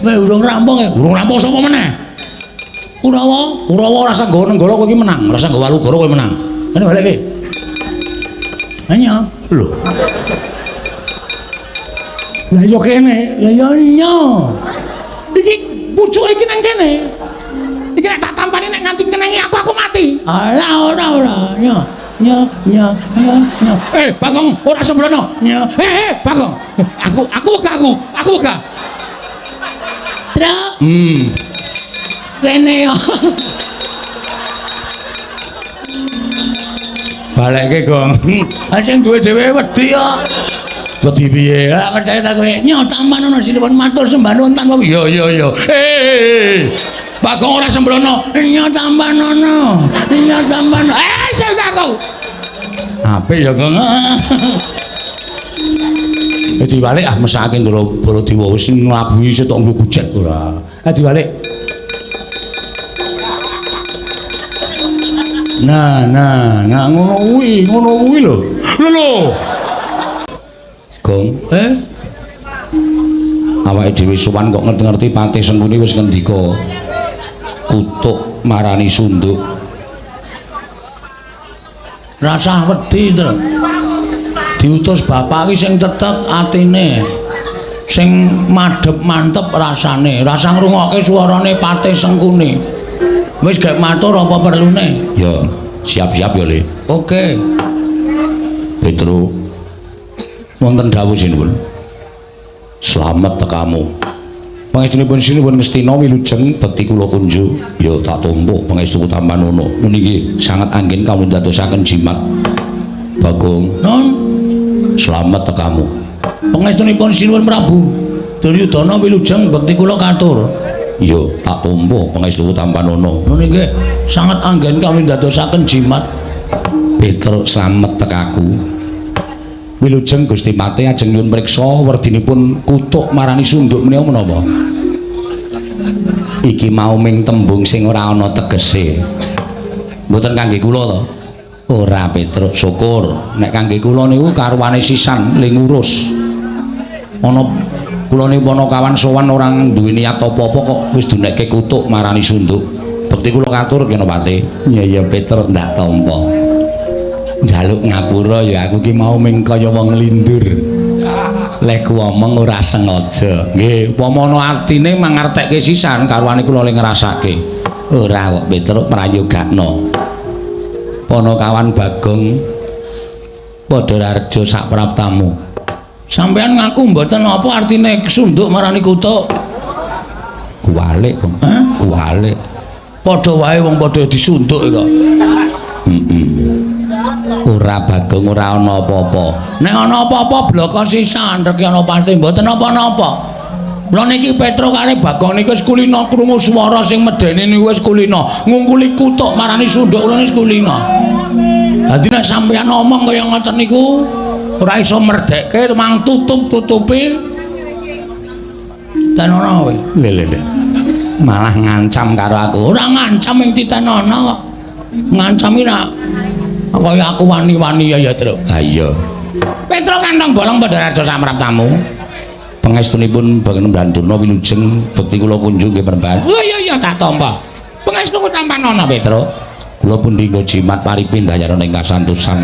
Weh urung rampung e. Urung rampung sapa meneh? Kurawa, Kurawa ora sanggo Nenggala kowe iki menang, ora sanggo Walugara kowe menang. Kene balekke. Nya. Lho. Lah ya kene, lah ya nya. Iki pucuke iki nang kene. Iki nek tak tampani nek nganti kenengi aku mati. Alah ora ora. Nya. Nya nya nya nya. Eh, Bagong ora sembrono. Nya. Eh, Bagong. Aku gak aku. Aku gak. Truk. Rene yo. Balekke, Gong. Ha sing duwe dhewe wedi kok. Wedi piye? Lah percaya ta kowe? Nyo tampan ana sinuwun matur sembah nuwun tanpa. Iya iya iya. Eh. Bagong ora sembrono. Nyo tampan ana. Nyo tampan. Eh, sing aku. Apik ya, Gong. Diwalik ah mesake Ndara Baladewa wis nglabuhi setok nggo gujek ora. Ah diwalik. Nah, nah, nah ngono kuwi lho. Lho lho. Gong, eh. Awake dhewe sowan kok ngerti-ngerti Patih Sengkuni wis ngendika kutuk marani sunduk. Rasah wedi, Tru. Diutus bapak iki sing tetek atine. Sing madhep mantep rasane, rasah ngrungokke suarane Patih Sengkuni. Wis gek matur apa perlune? Ya, siap-siap ya, Le. Oke. Petro. Wonten dawuh sinuwun. Slamet tekamu. Pangestunipun sinuwun Ngastina wilujeng bekti kula kunjuk. Ya tak tampa pangestuku tampanana. Niki sanget anggen kawula ndadosaken jimat. Bagong. Nun. Slamet tekamu. Pangestunipun sinuwun Prabu Duryudana wilujeng bekti kula katur. Ya tak tampa pangestuku tampanana. Nun nggih sanget anggen kawula ndadosaken jimat. Petruk slamet tekaku. Wilujeng Gusti Patih ajeng nyuwun priksa werdinipun kutuk marani sunduk menika menapa? Iki mau ming tembung sing ora ana tegese. Mboten kangge kula to? Ora Petruk, syukur. Nek kangge kula niku karuane sisan le ngurus. Ana kula niku ana kawan sowan ora duwe niat apa-apa kok wis dunekke kutuk marani sunduk. Bekti kula katur kena Patih. Iya iya Petruk ndak tampa. Njaluk ngapura ya aku ki mau ming kaya wong lindur. Lek ku omong ora sengaja. Nggih, upama ana artine mangertekke sisan karuane kula le ngrasake. Ora kok Petruk prayogakno. Panakawan Bagong padha rareja sak praptamu. Sampeyan ngaku mboten apa artine sunduk marani kutuk? Kuwalik kok. Hah? Kuwalik. Padha wae wong padha disunduk kok. Heeh. Ora Bagong ora ana apa-apa. Nek ana apa-apa bloko sisan rek ana pasti mboten napa-napa. Lha niki Petro karo Bagong niku wis kulina krungu swara sing medeni niku wis kulina. Ngungkuli kutuk marani sunduk kula wis kulina. Dadi nek sampeyan omong kaya ngoten niku ora iso merdekke mang tutup-tutupi. Tenono kowe. Lho lho lho. Malah ngancam karo aku. Ora ngancam ing titenono kok. Ngancami nak kaya aku wani-wani ya ya, Truk. Ha iya. Petro kantong bolong padha raja samraptamu. Pangestunipun Bageng Brandana wilujeng bekti kula kunjung nggih Peremban. Oh iya iya tak tampa. Pangestuku tampanana Petro. Kula pundi nggo jimat paripi ndayana ing kasantosan.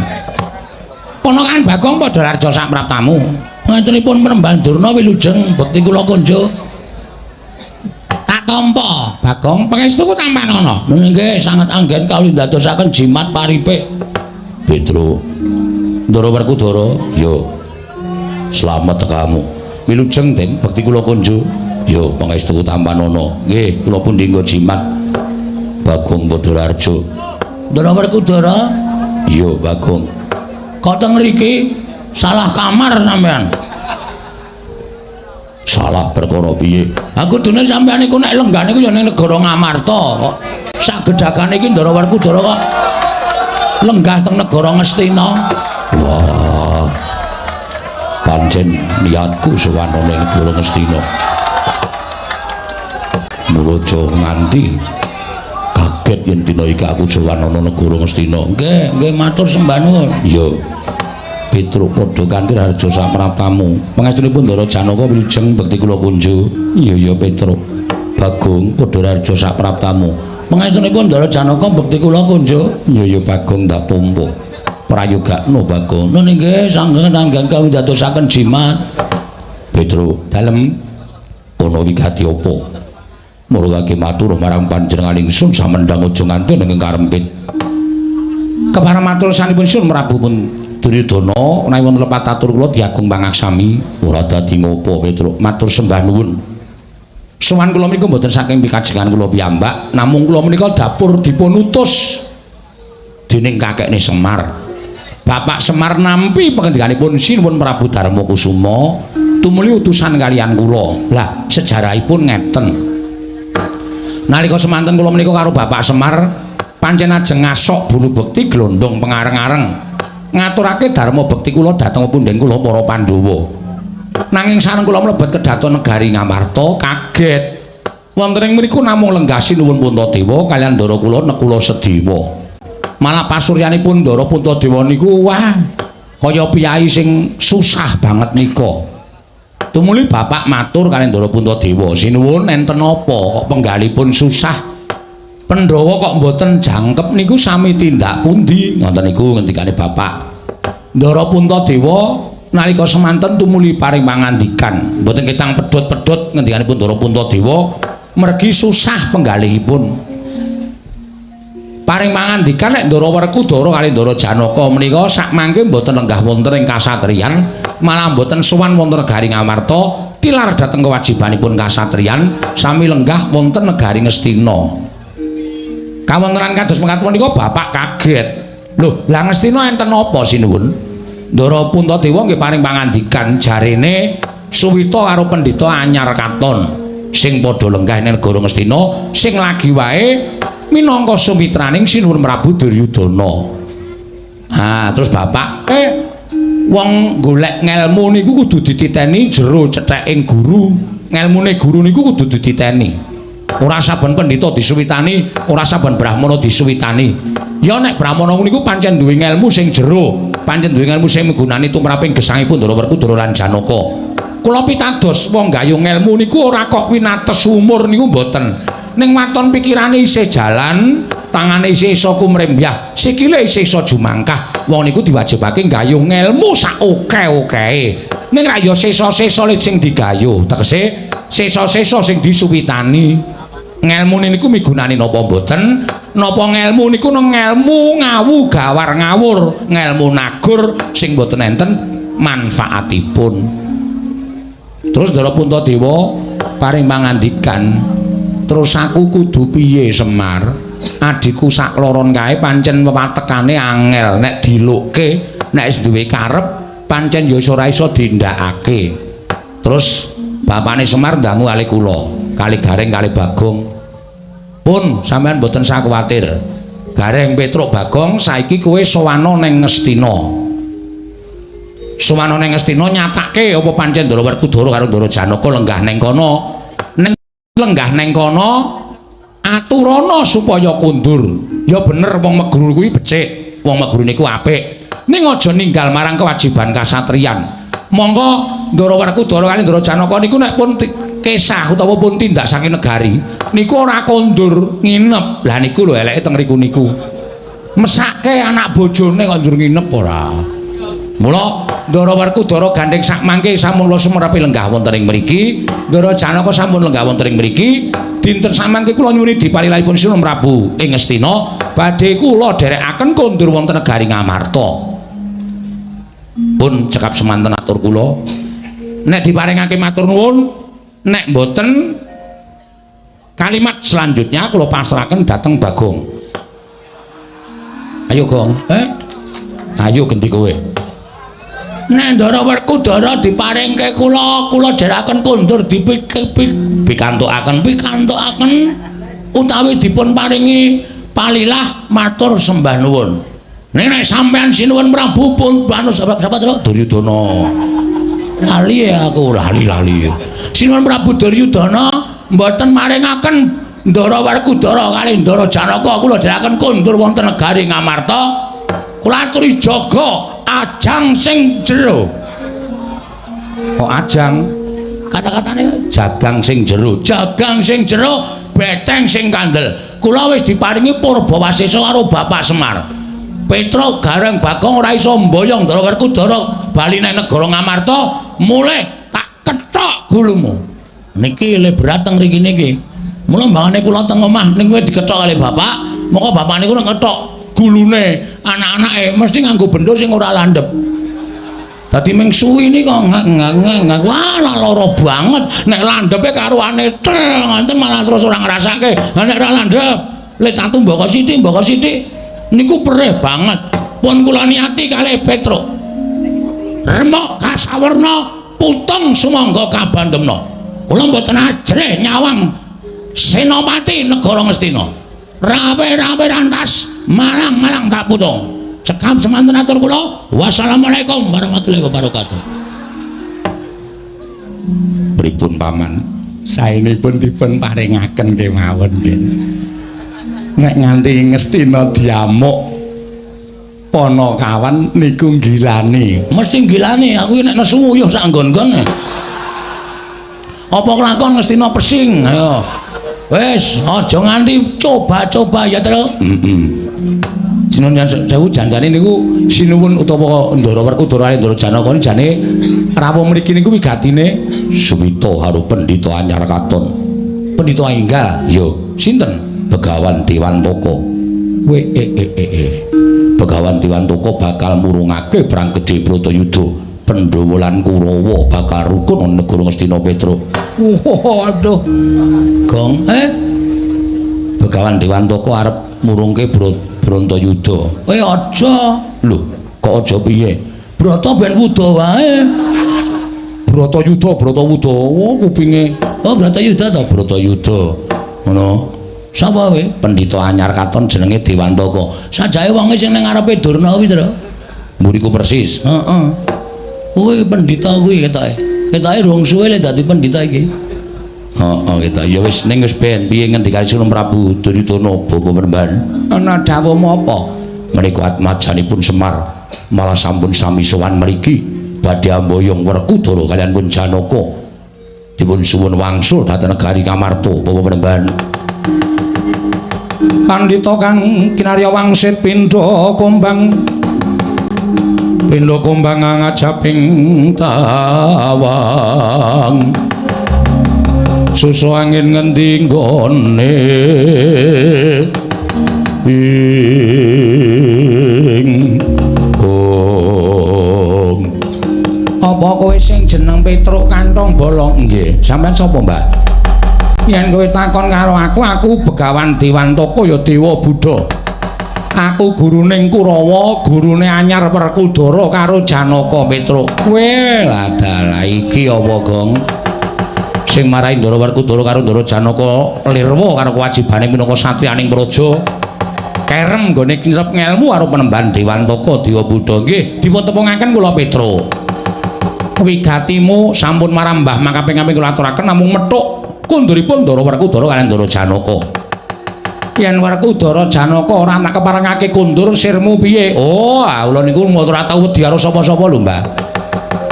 Ponakan Bagong padha raja samraptamu. Pangestunipun Peremban Durna wilujeng bekti kula kunjung. Tak tampa Bagong pangestuku tampanana. Nggih sanget anggen kawula ndadosaken jimat paripe. Petro Ndara Werkudara, yo slamet tekamu. Wilujeng Den bekti kula kunjuk. Yo pangestuku tampanana. Nggih, kula pundi nggo jimat Bagong Padhararja. Ndara Werkudara, yo Bagong. Kok teng mriki salah kamar sampean? Salah perkara piye? Ha kudune sampean iku nek lenggah niku ya ning negara Ngamarta kok. Sak gedhagane iki Ndara Werkudara kok lenggah teng negara Ngastina. Wah. Pancen niatku sowan ana ing negara Ngastina. Mula aja nganti kaget yen dina iki aku sowan ana negara Ngastina. Nggih, nggih matur sembah nuwun. Iya. Petruk padha kanthi harja sapraptamu. Pangestunipun Ndara Janaka wilujeng bekti kula kunjuk. Iya ya Petruk. Bagong padha harja sapraptamu. Pangestunipun Ndara Janaka bekti kula kunjuk. Iya ya Bagong ndak tampa. Prayogakno Bagong. Nun inggih sanggeng tanggan kawidatosaken jimat. Petruk dalem ana wigati apa? Murugake matur marang panjenengan ingsun samendhang aja nganti ing karempit. Kepareng matur sanipun Sun Prabu pun Duryudana menawi wonten lepat atur kula diagung pangaksami ora dadi ngopo Petruk matur sembah nuwun. Sowan kula menika mboten saking pikajengan kula piyambak namung kula menika dapur dipun utus dening kakekne Semar. Bapak Semar nampi pangendikanipun Sinuwun Prabu Darma Kusuma tumuli utusan kaliyan kula. Lah sejarahipun ngeten. Nalika semanten kula menika karo Bapak Semar pancen ajeng ngasok bulu bekti glondong pengareng-areng ngaturake dharma bekti kula dhateng punden kula para Pandhawa. Nanging sareng kula mlebet kedaton negari Ngamarta kaget. Wonten ing mriku namung lenggah Sinuwun Puntadewa kaliyan ndara kula Nekula Sedewa. Malah pasuryanipun Ndara Puntadewa niku wah kaya piyai sing susah banget nika. Tumuli bapak matur kaliyan Ndara Puntadewa, "Sinuwun enten apa kok penggalipun susah? Pandhawa kok mboten jangkep niku sami tindak pundi?" Ngoten niku ngendikane bapak. Ndara Puntadewa nalika semanten tumuli paring pangandikan, mboten ketang pedhot-pedhot ngendikanipun Ndara Puntadewa mergi susah penggalihipun. Paring pangandikan nek Ndara Werkudara kali Ndara Janaka menika sakmangke mboten lenggah wonten ing kasatriyan, malah mboten sowan wonten negari Ngamarta, tilar dhateng kewajibanipun kasatriyan, sami lenggah wonten negari Ngastina. Kawontenan kados mekaten menika bapak kaget. Lho, lah Ngastina enten apa sinuwun? Ndara Puntadewa nggih paring pangandikan jarene Suwita karo pendhita anyar katon sing padha lenggah ing negara Ngastina sing lagi wae minangka sumitraning Sinuwun Prabu Duryudana. Ha, terus bapak wong golek ngelmu niku kudu dititeni jero cetheking guru. Ngelmune guru niku kudu dititeni. Ora saben pendhita disuwitani, ora saben brahmana disuwitani. Ya nek brahmana niku pancen duwe ngelmu sing jero, pancen duwe ngelmu sing migunani tumraping gesangipun Ndara Werkudara lan Janaka. Kula pitados wong gayung ngelmu niku ora kok winates umur niku mboten. Ning waton pikirane isih jalan, tangane isih iso kumrembyah, sikile isih iso jumangkah. Wong niku diwajibake gayuh ngelmu sak oke-okehe. Ning ra ya sesa-sesa sing digayuh, tegese sesa-sesa sing disuwitani. Ngelmune niku migunani napa mboten? Napa ngelmu niku ngelmu ngawu gawar ngawur, ngelmu nagur sing mboten enten manfaatipun. Terus Ndara Puntadewa paring pangandikan, terus aku kudu piye Semar? Adhiku sakloron kae pancen wewatekane angel nek dilukke, nek wis duwe karep pancen ya ora iso dindakake. Terus bapane Semar ndangu kali kula, kali Gareng kali Bagong. Pun sampean mboten usah kuwatir. Gareng Petruk Bagong saiki kowe sowana ning Ngastina. Sowana ning Ngastina nyatake apa pancen Ndara Werkudara karo Ndara Janaka lenggah ning kono. Ning lenggah ning kono aturana supaya kondur. Ya bener wong Meguru kuwi becik, wong Meguru niku apik. Ning aja ninggal marang kewajiban kasatriyan. Monggo Ndara Werkudara kali Ndara Janaka niku nek pun kesah utawa pun tindak saking negari niku ora kondur nginep. Lah niku lho eleke teng riku niku. Mesake anak bojone kok njur nginep ora. Mula Ndara Werkudara gandheng sakmangke sampun kula sumerepi lenggah wonten ing mriki, Ndara Janaka sampun lenggah wonten ing mriki. Dinten samangke kula nyuwuni dipalilahipun Sinuwun Prabu ing Ngastina badhe kula dherekaken kondur wonten negari Ngamarta. Pun cekap semanten atur kula. Nek diparingake matur nuwun, nek mboten kalimat selanjutnya kula pasrahaken dhateng Bagong. Ayo Gong. Ayo gendi kowe. Nek Ndara Werkudara diparingke kula, kula dherekaken kondur pikantukaken utawi dipun paringi palilah matur sembah nuwun. Nek nek sampean Sinuwun Prabu pun anu sapa to Duryudana. Lali ya aku, lali-lali. Sinuwun Prabu Duryudana mboten maringaken Ndara Werkudara kali Ndara Janaka kula dherekaken kondur wonten negari Ngamarta. Kula aturi jaga Ajang sing jero. Kok ajang? Kata-katane jagang sing jero, jagang sing jero, beteng sing kandel. Kula wis diparingi Purbawasesa karo Bapak Semar. Petruk Gareng Bagong ora iso mboyong Ndara Werkudara bali nang negara Ngamarta, mulih tak kethok gulumu. Niki le berat teng mriki niki. Mula mbangane kula teng omah niku dikethok kali bapak, moko bapak niku nek ngethok gulune anak-anake mesti nganggo bendo sing ora landhep. Dadi ming suwi niki kok ngak wah lara banget. Nek landhepe karuane tel ngoten malah terus ora ngrasake. Lah nek ora landhep, le catu mboko sithik niku perih banget. Pun kula niati kalih Petruk. Remuk kasawerna putung sumangga kabandemna. Kula mboten ajrih nyawang Senopati negara Ngastina. Rawe-rawe rantas, malang-malang tak putung. Cekap semanten atur kula. Wassalamualaikum warahmatullahi wabarakatuh. Pripun paman? Saenipun dipun paringaken kemawon nggih. Nek nganti Ngastina diamuk Panakawan niku nggilani. Mesti nggilani, aku nek nesu nguyuh sak nggon-nggon. Apa kelakon Ngastina pesing? Ayo. Wis, aja nganti coba-coba ya, Truk. Heeh. Sinuwun sewu janjane niku sinuwun utawa Ndara Werkudara kali Ndara Janaka niki jane rawuh mriki niku wigatine Suwita karo Pendhita Anyar Katon. Pendhita enggal? Ya, sinten? Begawan Dewantaka. We e e e e. Begawan Dewantaka bakal murungake perang gedhe Bratayuda. Pandhawa lan Kurawa bakal rukun ana negara Ngastina Petruk. Waduh. Gong, Begawan Dewantaka arep murungke Bratayuda. Aja. Lho, kok aja piye? Brata ben wuda wae. Bratayuda, Bratawuda. Oh, kupinge. Oh, Bratayuda ta Bratayuda. Ngono. Sapa kowe? Pendhita Anyar Katon jenenge Dewantaka. Sajae wonge sing ning ngarepe Durna kuwi, Tru. Mburiku persis. Heeh. Kuwi pendhita kuwi ketoke. Ketoke rong suwe le dadi pendhita iki. Heeh, ketoke. Ya wis ning wis ben piye ngendikane Sunan Prabu Duryudana Bapa Penemban. Ana dawuhmu apa? Menika atmajanipun Semar malah sampun sami sowan mriki badhe amboyong Werkudara kaliyan pun Janaka. Dipun suwun wangsul dhateng negari Ngamarta Bapa Penemban. Pandhita kang kinarya wangsit pindha kumbang. Pindha kumbang ngajaping tawang. Susu angin ngendi nggone ing ong. Apa kowe sing jeneng Petruk Kantong Bolong? Nggih. Sampeyan sapa, Mbah? Yen kowe takon karo aku, aku Begawan Dewantaka ya Dewa Buddha. Aku gurune Kurawa, gurune Anyar Werkudara karo Janaka Petruk. Kowe lah dalah iki apa, Gong? Sing marai Ndara Werkudara karo Ndara Janaka lirwa karo kewajibane minangka satriyaning praja. Kerem nggone kinsep ngelmu karo Penemban Dewantaka Dewa Buddha. Nggih, dipun tepungaken kula Petruk. Wigatimu sampun marambah makaping-kaping kula aturaken namung methuk kunduripun Ndara Werkudara kaliyan Ndara Janaka. Yen Werkudara Janaka ora tak keparengake kundur sirmu piye? Oh, kula niku ora tau wedi karo sapa-sapa lho, Mbah.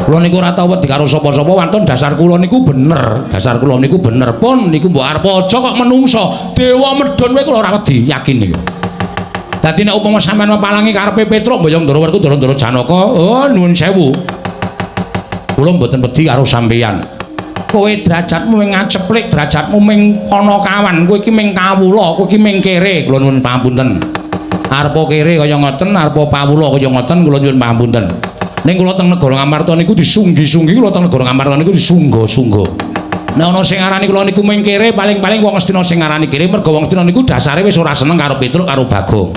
Kula niku ora tau wedi karo sapa-sapa, wantun dasar kula niku bener. Dasar kula niku bener pun niku mbok arep aja kok menungso. Dewa medhun kowe kula ora wedi, yakin niku. Dadi nek upama sampeyan mepalangi karepe Petruk mboyong Ndara Werkudara Ndara Janaka, oh nuwun sewu. Kula mboten wedi karo sampeyan. Kowe derajatmu ming ngaceplik, derajatmu ming panakawan, kowe iki ming kawula, kowe iki ming kere. Kula nuwun pangapunten. Arepa kere kaya ngoten, arepa pawula kaya ngoten, kula nyuwun pangapunten. Ning kula teng negara Ngamarta niku disunggi-sunggi, kula teng negara Ngamarta niku disungga-sungga. Nek ana sing ngarani kula niku ming kere, paling-paling wong Ngastina sing ngarani kere, merga wong Ngastina niku dasare wis ora seneng karo Petruk karo Bagong.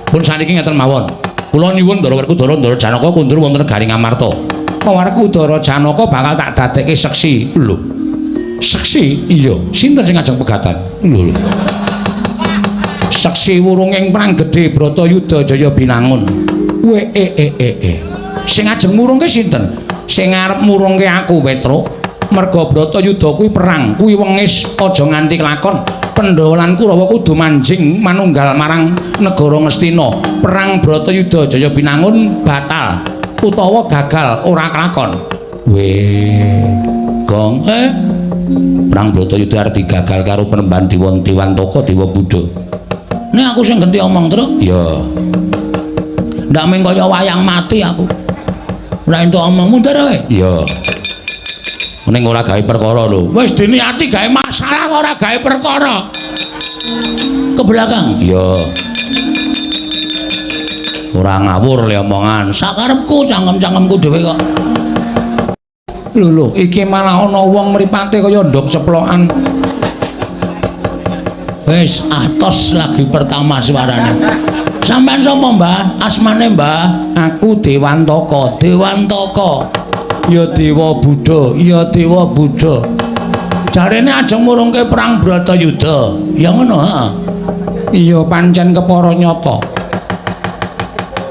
Pun saniki ngeten mawon. Kula nyuwun Ndara Werkudara Ndara Janaka kundur wonten negari Ngamarta. Werkudara Janaka bakal tak dadekke seksi. Lho. Seksi? Iya. Sinten sing ngajeng pegatan? Lho. Seksi wurung ing perang gedhe Bratayuda Jaya Binangun. We e e e e. Sing ngajeng murungke sinten? Sing arep murungke aku, Petruk. Merga Bratayuda kuwi perang, kuwi wengis aja nganti kelakon. Pandhawa lan Kurawa kudu manjing manunggal marang negara Ngastina. Perang Bratayuda Jaya Binangun batal utawa gagal ora kelakon. Weh, Gong, perang Bratayuda arep digagal karo Panembahan Dewa Dewantaka Dewa Buddha. Nek aku sing genti omong, Truk. Ya. Ndak mung kaya wayang mati aku. Ora entuk omong mundur kowe. Iya. Ning ora gawe perkara lho. Wis diniati gawe masalah ora gawe perkara. Ke belakang. Iya. Ora ngawur le omongan. Sakarepku cangkem-cangkemku dhewe kok. Lho lho, iki malah ana wong mripate kaya ndok ceplokan. Wis atos lagi pertama suarane. Sampeyan sapa, Mbah? Asmane, Mbah? Aku Dewantaka. Dewantaka. Ya Dewa Buddha, ya Dewa Buddha. Jarene ajeng murungke perang Bratayuda. Ya ngono, heeh. Iya pancen kepara nyata.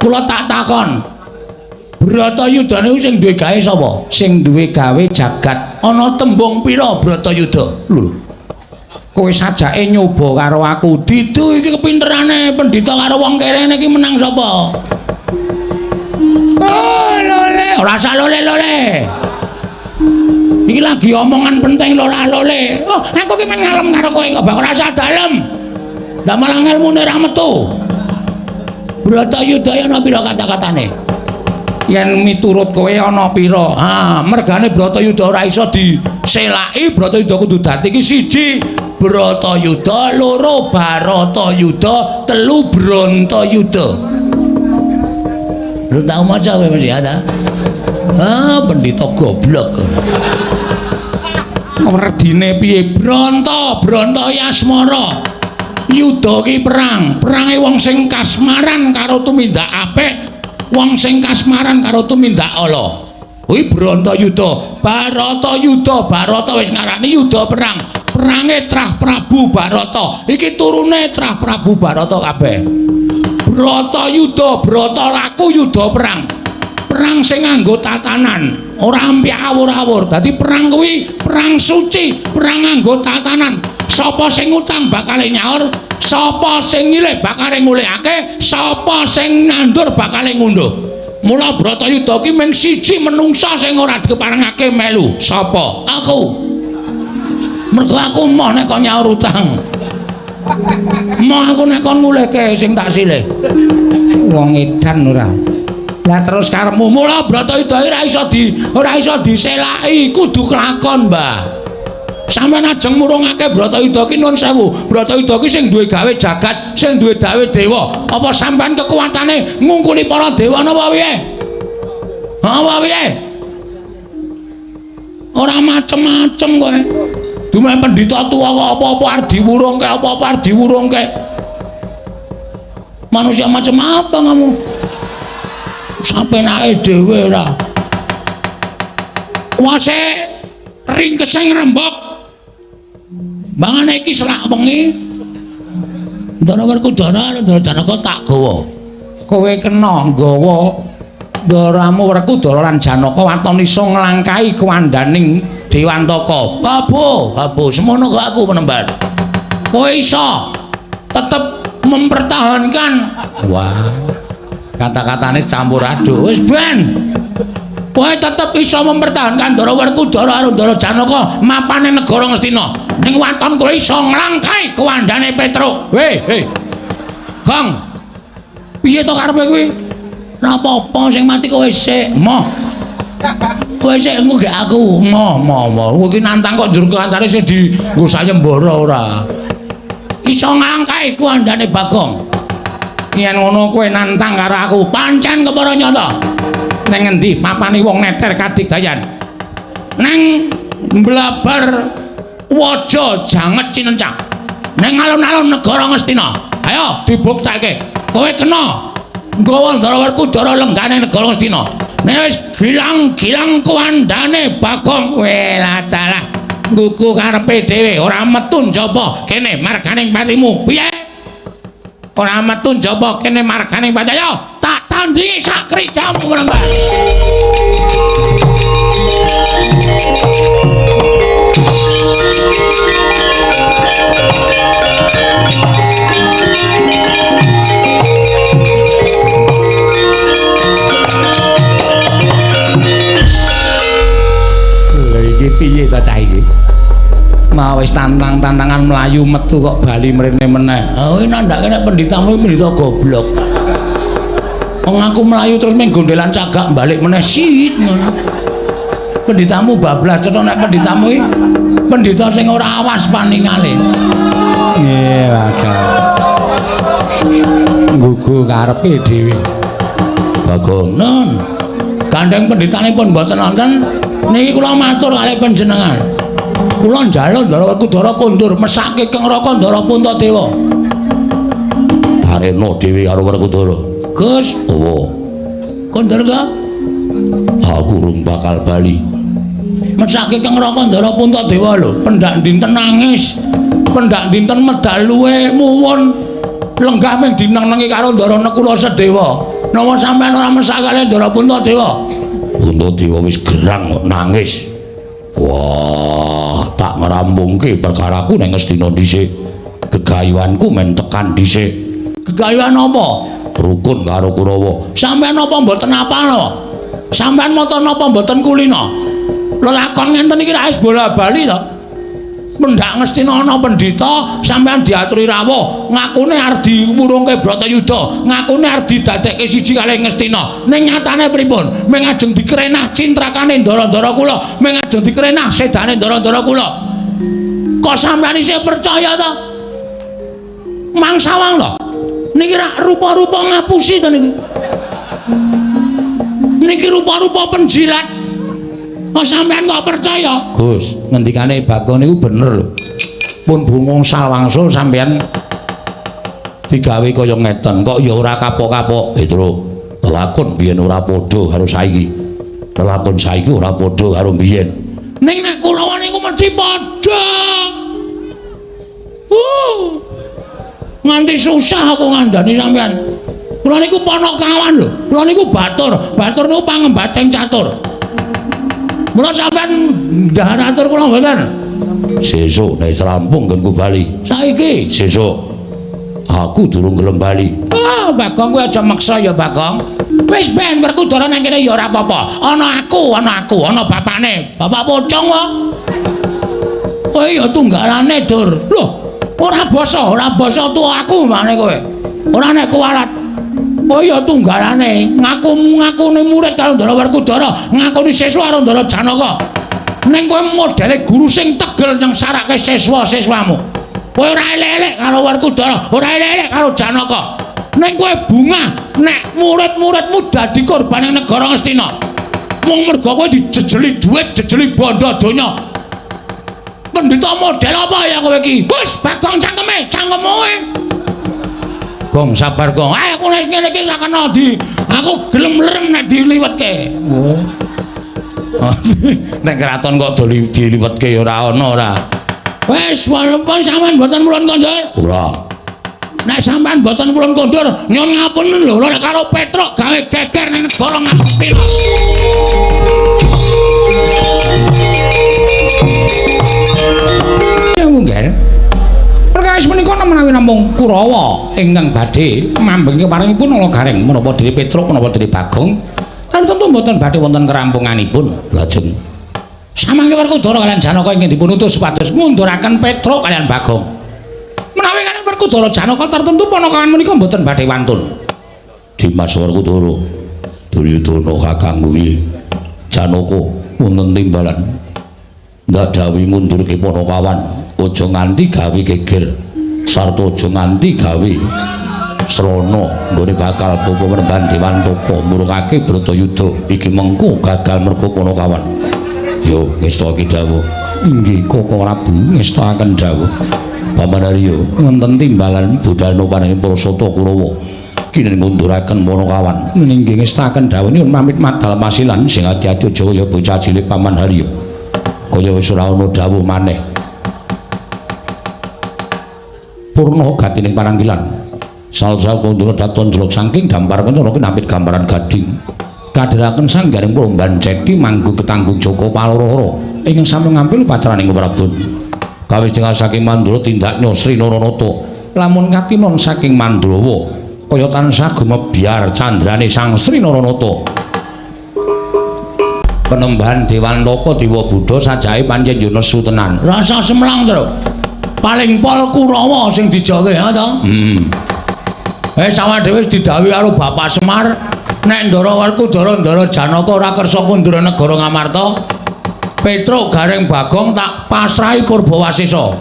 Kula tak takon. Bratayuda niku sing duwe gawe sapa? Sing duwe gawe jagat. Ana tembung pira Bratayuda? Lho. Kowe sajake nyoba karo aku. Didu iki kepinterane pendhita karo wong kerene iki menang sapa? Oh, lole, ora usah lole-lole. Iki lagi omongan penting lola-lole. Oh, aku ki men ngalem karo kowe kok ora usah dalem. Lah malah ngelmune ra metu. Bratayuda ana pira kata-katane? Yen miturut kowe ana pira? Ha, mergane Bratayuda ora iso diselaki, Bratayuda kudu dadi iki siji Bratayuda, loro Baratayuda, telu Brantayuda. Lu tau maca kowe mesti ya ta? Ah, pendhita goblok. Werdine piye? Branta, Branta Yasmara. Yuda ki perang, perange wong sing kasmaran karo tumindak apik, wong sing kasmaran karo tumindak ala. Kuwi Brantayuda, Baratayuda, Barata wis ngarani yuda perang. Perange Trah Prabu Barata. Iki turune Trah Prabu Barata kabeh. Bratayuda, brata laku yuda perang. Perang sing nganggo tatanan, ora ampyak awur-awur. Dadi perang kuwi perang suci, perang nganggo tatanan. Sapa sing ngutang bakale nyaur, sapa sing nyilih bakale ngulihake, sapa sing nandur bakale ngunduh. Mula Bratayuda ki mung siji menungsa sing ora dikeparengake melu. Sapa? Aku. Mergo aku emoh nek kon nyaur utang. Emoh aku nek kon ngulihke sing tak silih. Wong edan ora. Lah terus karepmu mula Bratayuda ora iso diselaki, kudu kelakon, Mbah. Sampeyan ajeng murungake Bratayuda ki nun sewu. Bratayuda ki sing duwe gawe jagat, sing duwe gawe dewa. Apa sampeyan kekuatane ngungkuli para dewa napa piye? Apa piye? Ora macem-macem kowe. Dume pendhita tuwa kok apa-apa arep diwurungke, apa-apa arep diwurungke. Manusia macam apa kamu? Sapenake dhewe ora. Wase ringkesing rembug. Bangane iki selak wengi. Ndara Werkudara, Ndara Janaka tak gawa. Kowe kena nggawa ndaramu Werkudara lan Janaka waton iso nglangkahi kuwandaning Dewantaka. Babu, babu, semono kok aku penemban. Kowe iso tetep mempertahankan. Wah. Kata-katane campur aduk. Wis ben. Kowe tetep iso mempertahankan Ndara Werkudara karo Ndara Janaka mapane negara Ngastina. Ning waton kowe iso nglangkahi kuwandane Petruk. Weh, heh. Gong. Piye to karepe kuwi? Ora apa-apa sing mati kowe sik. Moh. Kowe sik engko gek aku. Moh, moh, moh. Kowe iki nantang kok njur kancane sing dienggo sayembara ora. Iso nglangkahi kuwandane Bagong. Yen ngono kowe nantang karo aku, pancen kepara nyata. Neng ngendi papane wong neter kadigdayan? Neng mblabar waja janget cinencang. Neng alun-alun negara Ngastina. Ayo dibuktekke. Kowe kena nggawa Ndara Werkudara lenggane negara Ngastina. Nek wis gilang-gilang kuwandane Bagong, welah dalah. Nggugu karepe dhewe ora metu njaba kene marganing patimu. Piye? Ora metu njaba kene marganing pati. Ayo tak tandingi sak krijamu Mbah. iki. Mau wis tantang-tantangan mlayu metu kok bali mrene meneh. Oh, nandhake nek pendhitamu pendhita goblok. Wong aku mlayu terus ming gondelan cagak balik meneh sit ngono. Pendhitamu bablas cetha nek pendhitamu iki pendhita sing ora awas paningale. Nggih, wadah. Nggugu karepe dhewe. Bagong nun. Gandeng pendhitanipun mboten wonten niki kula matur kalih panjenengan. Kula njaluk Ndara Werkudara kondur mesake Kang Raka Ndara Puntadewa. Tarena dhewe karo Werkudara. Gus, owo. Kondur ka? Aku urung bakal bali. Mesake Kang Raka Ndara Puntadewa lho, pendak dinten nangis, pendak dinten medal luwe muwun lenggah ming dineng-nengi karo Ndara Nekula Sedewa. Napa sampean ora mesakane Ndara Puntadewa? Puntadewa wis gerang kok nangis. Wah, tak ngrampungke perkaraku nang Ngastina dhisik. Gegayuhanku men tekan dhisik. Gegayuhan apa? Rukun karo Kurawa. Sampeyan apa mboten apal? Sampeyan mata napa mboten kulina? Lelakon ngenten iki ra wis bola-bali to. Pendak Ngastina ana pendhita, sampeyan diaturi rawuh, ngakune arep diwurungke Bratayuda, ngakune arep didadekke siji kalih Ngastina. Ning nyatane pripun? Ming ajeng dikrenah cintrakane ndara-ndara kula, ming ajeng dikrenah sedane ndara-ndara kula. Kok sampeyan isih percaya to? Mangsawang to? Niki rak rupa-rupa ngapusi to niki. Niki rupa-rupa penjilat. Kok sampean kok percaya? Gus, ngendikane Bagong niku bener lho. Pun bungung salwangsul sampean digawe kaya ngeten, kok ya ora kapok-kapok. Petro, lelakon biyen ora padha karo saiki. Lelakon saiki ora padha karo biyen. Ning nek Kurawa niku mesti padha. Nganti susah aku ngandani sampean. Kula niku ponokawan lho. Kula niku batur. Batur niku pangembating catur. Mula sampean ndahar atur kula mboten. Sesuk nek rampung nggonku bali. Saiki sesuk aku durung gelem bali. Ah, Bagong kowe aja maksa ya, Bagong. Wis ben Werkudara nang kene ya ora apa-apa. Ana aku, ana aku, ana bapakne. Bapak pocong wae. Kowe ya tunggalane, Dur. Loh, ora basa tuwa aku mane kowe. Ora nek kuwalat. Oh ya tunggalane, ngaku-ngakune murid karo Ndara Werkudara, ngakoni siswa karo Ndara Janaka. Ning kowe modele guru sing tegel nyengsarake siswa-siswamu. Kowe ora elek-elek karo Werkudara, ora elek-elek karo Janaka. Ning kowe bungah nek murid-muridmu dadi korban ing negara Ngastina. Mung mergo kowe dijejeli dhuwit, jejeli bondo donya. Pendhita model apa ya kowe iki? Wis, Bagong cangkeme, cangkemmu kowe. Gong sabar gong. Aku nek ngene iki ora kena di. Aku gelem lereng nek diliwetke. Oh. Nek kraton kok diliwetke ya ora ana ora. Wis, walaupun sampean mboten purun kondur. Ora. Nek sampean mboten purun kondur, nyuwun ngapunten lho nek karo Petruk gawe geger ning negara Ngastina. Ya mungkin. Perkawis menika menawi namung Kurawa ingkang badhe mambengi keparingipun Ala Gareng menapa dene Petruk menapa dene Bagong tentu mboten badhe wonten kerampunganipun. Lajeng samangke Werkudara kaliyan Janaka ingkang dipun utus supados ngunduraken Petruk kaliyan Bagong. Menawi kaliyan Werkudara Janaka tertentu panakawan menika mboten badhe wantun. Dimas Werkudara Duryudana kakang kuwi Janaka wonten timbalan ndak dawuh ngundurke panakawan. Aja nganti gawe geger sarta aja nganti gawe srana nggone bakal bapa menemban Dewantaka murungake Bratayuda iki mengko gagal mergo panakawan. Yo ngestake dawuh. Inggih Koko Prabu ngestakaken dawuh. Paman Arya wonten timbalan budal nopaning para sata Kurawa kinen ngunduraken panakawan. Inggih ngestakaken dawuh nyuwun pamit madal masilan sing ati-ati aja kaya bocah cilik Paman Arya. Kaya wis ora ana dawuh maneh. Purna gatining paranggilan. Sal-sal kondura daton jelok saking dampar kencana kinapit gambaran gading. Kadheraken sanggaring Purban Ceti manggung ketanggung Joko Paloro ingkang sampun ngampil paceraning Prabon. Kawis tinggal saking Mandura tindaknya Sri Naranata. Lamun katinon saking Mandrawa kaya tansah gumebyar candrane Sang Sri Naranata. Penembahan Dewantaka Dewa Buddha sajake pancen yo nesu tenan. Rasa semlang, Tru. Paling pol Kurawa sing dijake, ha to? Sawah dhewe wis didhawuhi karo Bapak Semar, nek Ndara Werkudara Ndara Janaka ora kersa kundur negara Ngamarta, Petruk Gareng Bagong tak pasrahi Purbawasesa.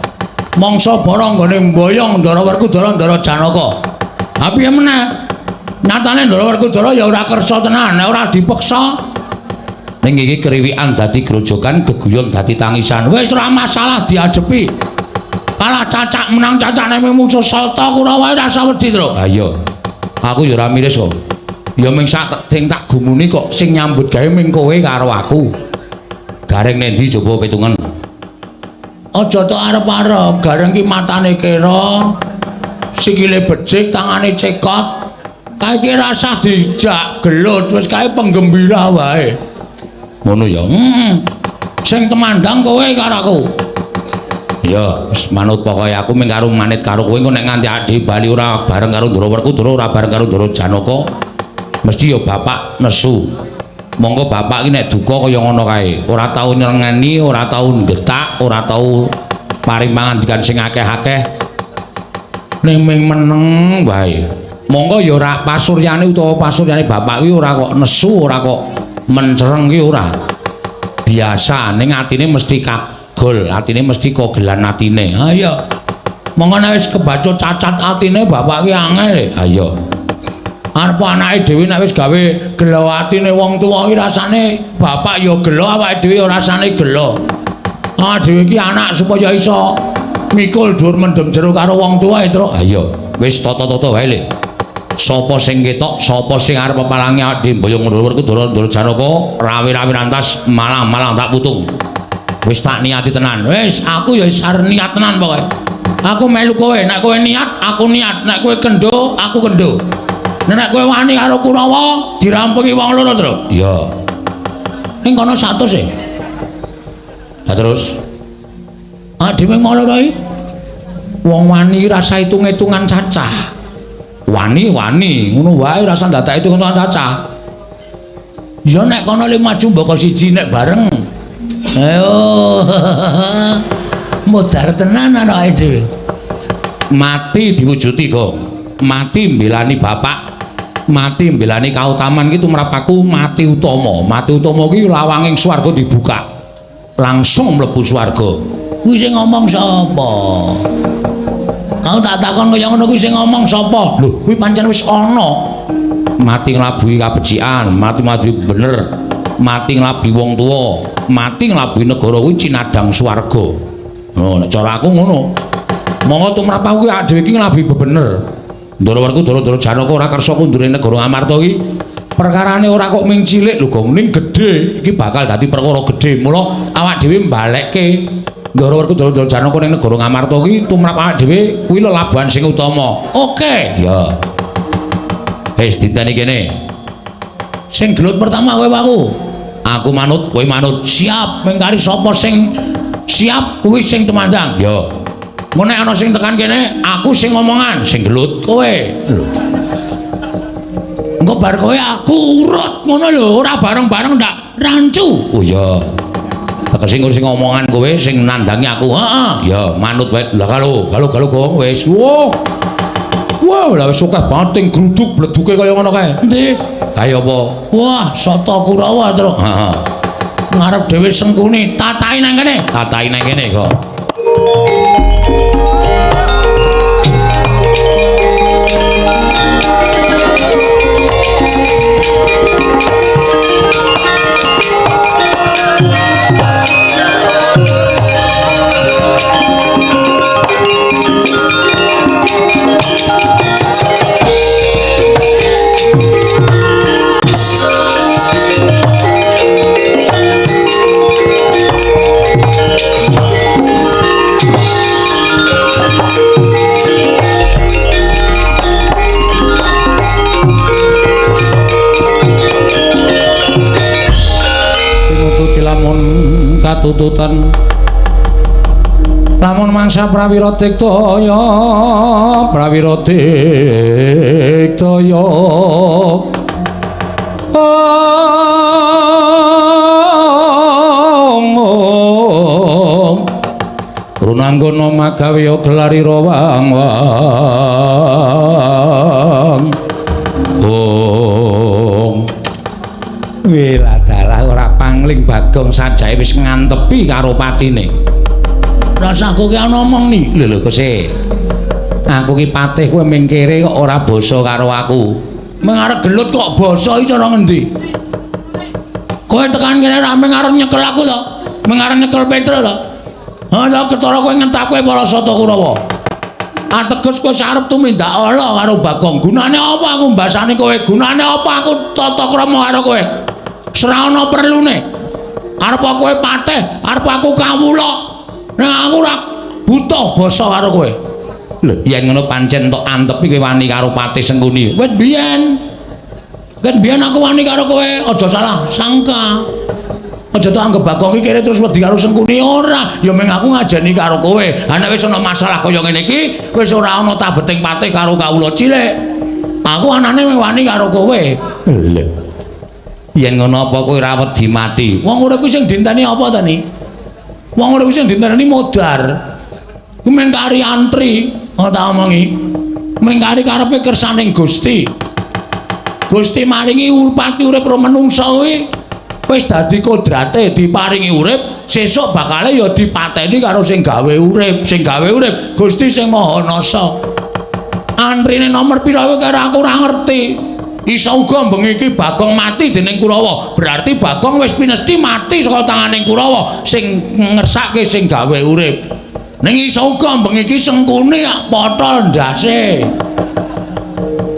Mangsa bara nggone mboyong Ndara Werkudara Ndara Janaka. Ha piye meneh? Nyatane Ndara Werkudara ya ora kersa tenan, nek ora dipeksa. Ning iki kriwikan dadi grojogan, geguyon dadi tangisan. Wis ora masalah diadepi. Kalah cacak menang cacak nek musuh Salta Kurawa ora usah wedi, Tru. Ha iya. Aku ya ora miris kok. Ya ming sak sing tak gumuni kok sing nyambut gawe ming kowe karo aku. Gareng nendi coba pitungan. Aja tok arep-arep, Gareng ki matane kera, sikile becik, tangane cekot. Kae ki rasah dijak gelut, wis kae penggembira wae. Ngono ya. Sing temandang kowe karo aku. Ya, wis manut pokoke aku ming karo manit karo kowe engko nek nganti ade bali ora bareng karo Ndara Werkudara, ora bareng karo Ndara Janaka, mesti ya bapak nesu. Monggo bapak iki nek duka kaya ngono kae, ora tau nyrengeni, ora tau nggetak, ora tau paring pangandikan sing akeh-akeh. Ning ming meneng wae. Monggo ya ora pasuryane utawa pasuryane bapak kuwi ora kok nesu, ora kok mencereng ki ora. Biasa ning atine mesti kagol, atine mesti kogelan atine. Ha iya. Monggo nek wis kebacut cacat atine bapak ki angel. Ha iya. Arep anake dhewe nek wis gawe gelo atine wong tuwa ki rasane bapak ya gelo, awake dhewe ya rasane gelo. Awake dhewe ki anak supaya iso mikul dhuwur mendem jero karo wong tuwa, Tru. Ha iya. Wis tata-tata wae le. Sapa sing ketok, sapa sing arep pepalangi awake dhewe mboyong Ndara Werkudara Ndara Janaka, rawi-rawi rantas malang-malang tak putung. Wis tak niati tenan. Wis aku ya wis arep niat tenan pokoke. Aku melu kowe, nek kowe niat, aku niat, nek kowe kendho, aku kendho. Nek kowe wani karo Kurawa, dirampungi wong loro, Tru. Iya. Ning kono 100 e. Lah terus? Ah dhewe wong loro iki. Wong wani rasa hitung-hitungan cacah. Wani-wani, ngono wae rasa ndadak hitung-hitungan cacah. Ya nek kono le maju mboko siji nek bareng. Ayo. Modar tenan anake dhewe. Mati diwujuti kok. Mati mbelani bapak, mati mbelani kautaman ki tumrap aku mati utama. Mati utama ki lawanging swarga dibuka. Langsung mlebu swarga. Kuwi sing ngomong sapa? Aku tak takon kaya ngono kuwi sing ngomong sapa? Lho, kuwi pancen wis ana. Mati nglabuhi kabecikan, mati nglabuhi bener, mati nglabuhi wong tuwa, mati nglabuhi negara kuwi cinadang swarga. Oh, nek cara aku ngono. Monggo tumrap aku ki dhewe iki nglabuhi bebener. Ndara Werkudara Ndara Janaka ora kersa kundure negara Ngamarta iki. Perkarane ora kok ming cilik lho, Gong, ning gedhe. Iki bakal dadi perkara gedhe. Mula awak dhewe mbalekke Ndara Werkudara Ndara Janaka ning negara Ngamarta iki tumrap awak dhewe kuwi lelabuhan sing utama. Oke. Ya. Wis diteni kene. Sing gelut pertama kowe aku. Aku manut, kowe manut. Siap, ming kari sapa sing siap kuwi sing tumandang. Ya. Engko nek ana sing tekan kene, aku sing ngomongan, sing gelut kowe. Lho. Engko bar kowe aku urut ngono lho, ora bareng-bareng ndak rancu. Oh iya. Tegese sing ngomongan kowe sing nandangi aku. Heeh. Ya, manut wae. Lah kalo, kalo kalo Gong wis. Wah. Wah, lah wis akeh banget sing gruduk bleduke kaya ngono kae. Endi? Ayo apa? Wah, Sata Kurawa, Tru. Heeh. Ngarep dhewe Sengkuni, tatahi nang kene. Tatahi nang kene kok. Lamun katututan lamun mangsa prawira diktaya prawira diktaya. Runanggono magawe gelari rawang wang. Ong. Wiladalah ora pangling Bagong sajae wis ngantepi karo patine. Rasaku ki ana omong ni. Lho lho Kose. Aku ki patih kowe mingkire kok ora basa karo aku. Meng arep gelut kok basa iki cara ngendi? Kowe tekan kene ra meng arep nyekel aku to? Meng arep nyekel Petruk to? Ha ta ketara kowe ngentake para Sata Kurawa. Ateges kowe arep tumindak ala karo Bagong. Gunane apa aku mbasani kowe? Gunane apa aku tata krama karo kowe? Ora ana perlune. Arep kowe patih, arep aku kawula. Nek aku ora butuh basa karo kowe. Lho, yen ngono pancen tok antepi kowe wani karo Patih Sengkuni. Wis biyen. Kan biyen aku wani karo kowe, aja salah sangka. Aja tok anggep Bagong iki kere terus wedi karo Sengkuni ora. Ya meng aku ngajeni karo kowe. Ha nek wis ana masalah kaya ngene iki, wis ora ana tabeting patih karo kawula cilik. Aku anane wani karo kowe. Lho. Yen ngono apa kowe ora wedi mati? Wong urip kuwi sing dinteni apa ta ni? Wong urip kuwi sing dinteni modar. Kuwi meng kari antri, ngono tak omongi. Meng kari karepe kersaning Gusti. Gusti maringi pati urip ro menungsa kuwi wis dadi kodrate diparingi urip, sesuk bakale ya dipateni karo sing gawe urip, sing gawe urip Gusti sing Maha Nasa. Antrine nomor pira kuwi karo aku ora ngerti. Iso uga bengi iki Bagong mati dening Kurawa. Berarti Bagong wis pinesti mati saka tanganing Kurawa sing ngersake sing gawe urip. Ning iso uga bengi iki Sengkuni potol ndase.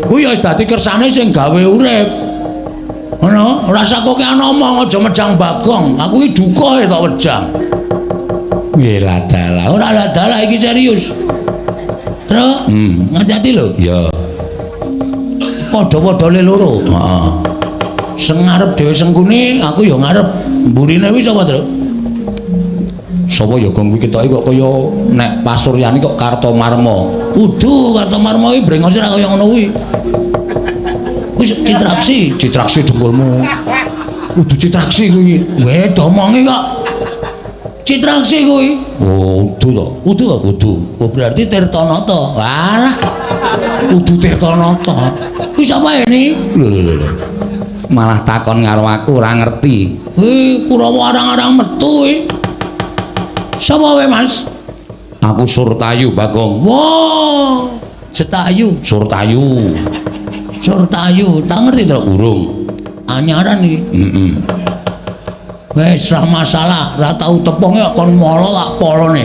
Kuwi ya wis dadi kersane sing gawe urip. Ngono, ora usah kowe ana omong aja mejang Bagong. Aku iki duka tok wejang. Wiladalah, ora ladalah iki serius. Truk, ngati-ati lho. Ya. Padha-padha le loro. Heeh. Sing ngarep dhewe Sengkuni, aku ya ngarep. Mburine kuwi sapa, Truk? Sapa ya Gong kuwi ketoke kok kaya nek pasuryane kok Kartomarma. Kudu Kartomarma iki brengose ora kaya ngono kuwi. Kuwi Citraksi, Citraksi dengkulmu. Kudu Citraksi kuwi. Weh, domongi kok. Citraksi kuwi. Oh, kudu to. Kudu kok kudu. Oh, berarti Tirtanata. Walah. Kudu Tirtanata. Kuwi sapa ini? Lho lho lho. Malah takon karo aku ora ngerti. Kuwi Kurawa arang-arang metu kuwi. Sapa kowe, Mas? Aku Surtayu, Bagong. Wah, Jetayu, Surtayu. Surtayu, tak ngerti to urung. Anyaran iki. Heeh. Wis ra masalah, ra tau tepung ya kon molo tak polone.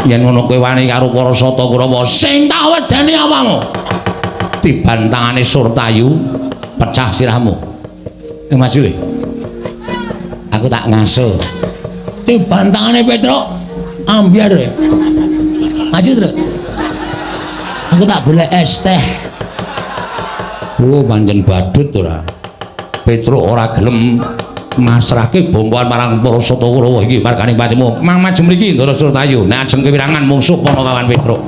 Yen ngono kowe wani karo para Sata Kurawa, sing tak wedeni apamu? Tiban tangane Surtayu, pecah sirahmu. Maju le. Aku tak ngaso. Tiban tangane Petruk ambyar. Maju, Truk. Aku tak golek es teh. Oh, pancen badut ora. Petruk ora gelem masrahke bongkoan marang para Sata Kurawa iki margane patimu. Mang maju mriki Ndara Surtayu. Nek ajeng kewirangan mungsuh Panakawan Petruk.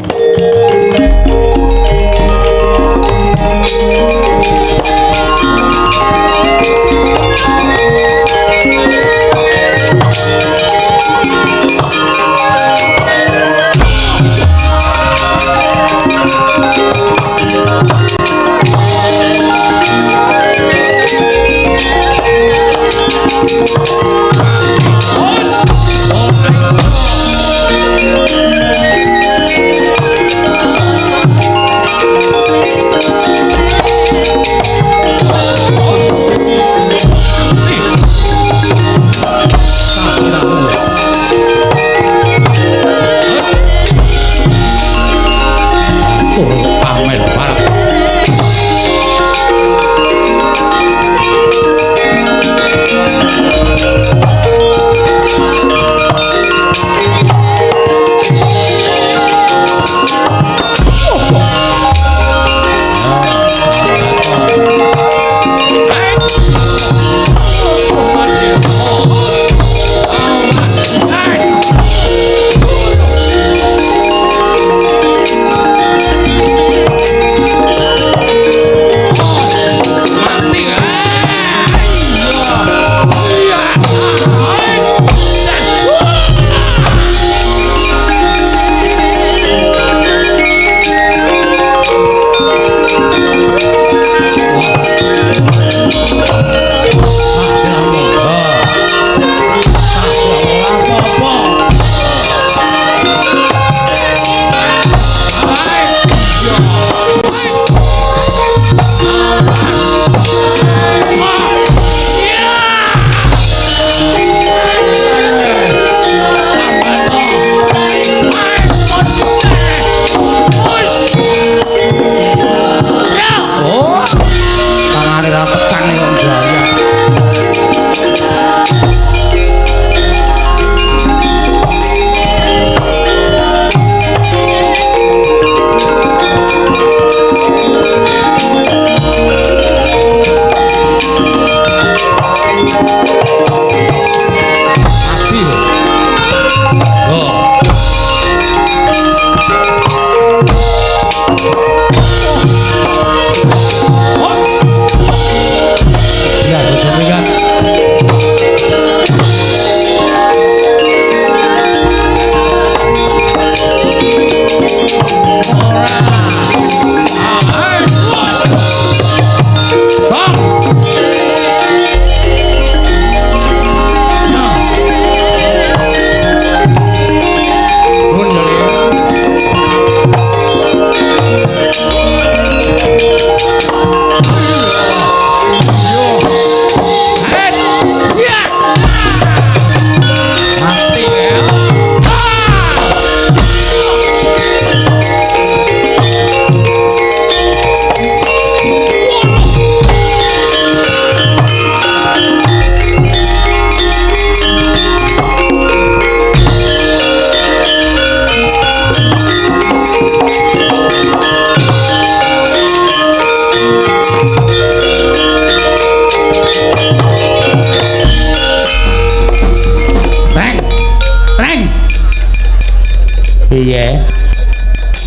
Piye?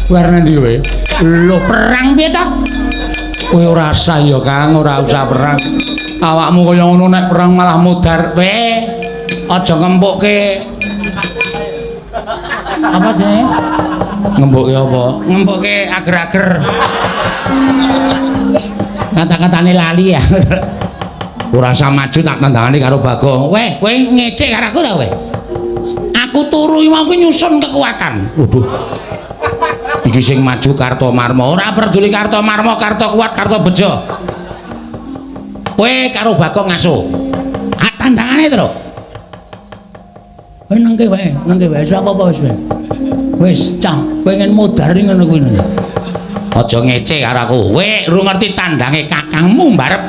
Kowe arep ndi kowe? Lho perang piye ta? Kowe ora usah ya Kang, ora usah perang. Awakmu kaya ngono nek perang malah mudar. Kowe aja ngempukke. Apa jenenge? Ngempukke apa? Ngempukke ager-ager. Kata-katane lali ya. Ora usah maju tak tandangane karo Bagong. Weh, kowe ngecek karo aku ta kowe? Aku turu mau ku nyusun kekuatan. Waduh. Iki sing maju Kartomarma. Ora peduli Kartomarma, Karto kuat, Karto bejo. Kowe karo Bagong ngaso. Ah tandangane to. Kowe nengke wae, nengke wae. Wis apa-apa wis. Wis, cah, pengen modar ngono kuwi. Aja ngece karo aku. Kowe ora ngerti tandange kakangmu mbarep.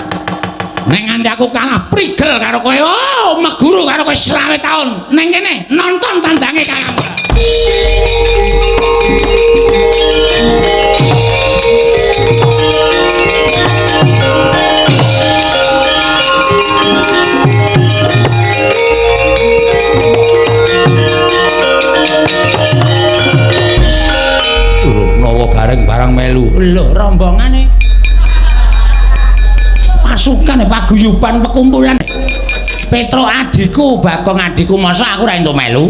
Nek nganti aku kalah prigel karo kowe. Oh, meguru karo kowe 20 taun. Neng kene nonton tandange kakangmu. Nawa gareng barang melu. Lho, rombongane. Pasukan paguyuban pekumpulan. Petro adikku, Bagong adikku, masa aku ora entuk melu?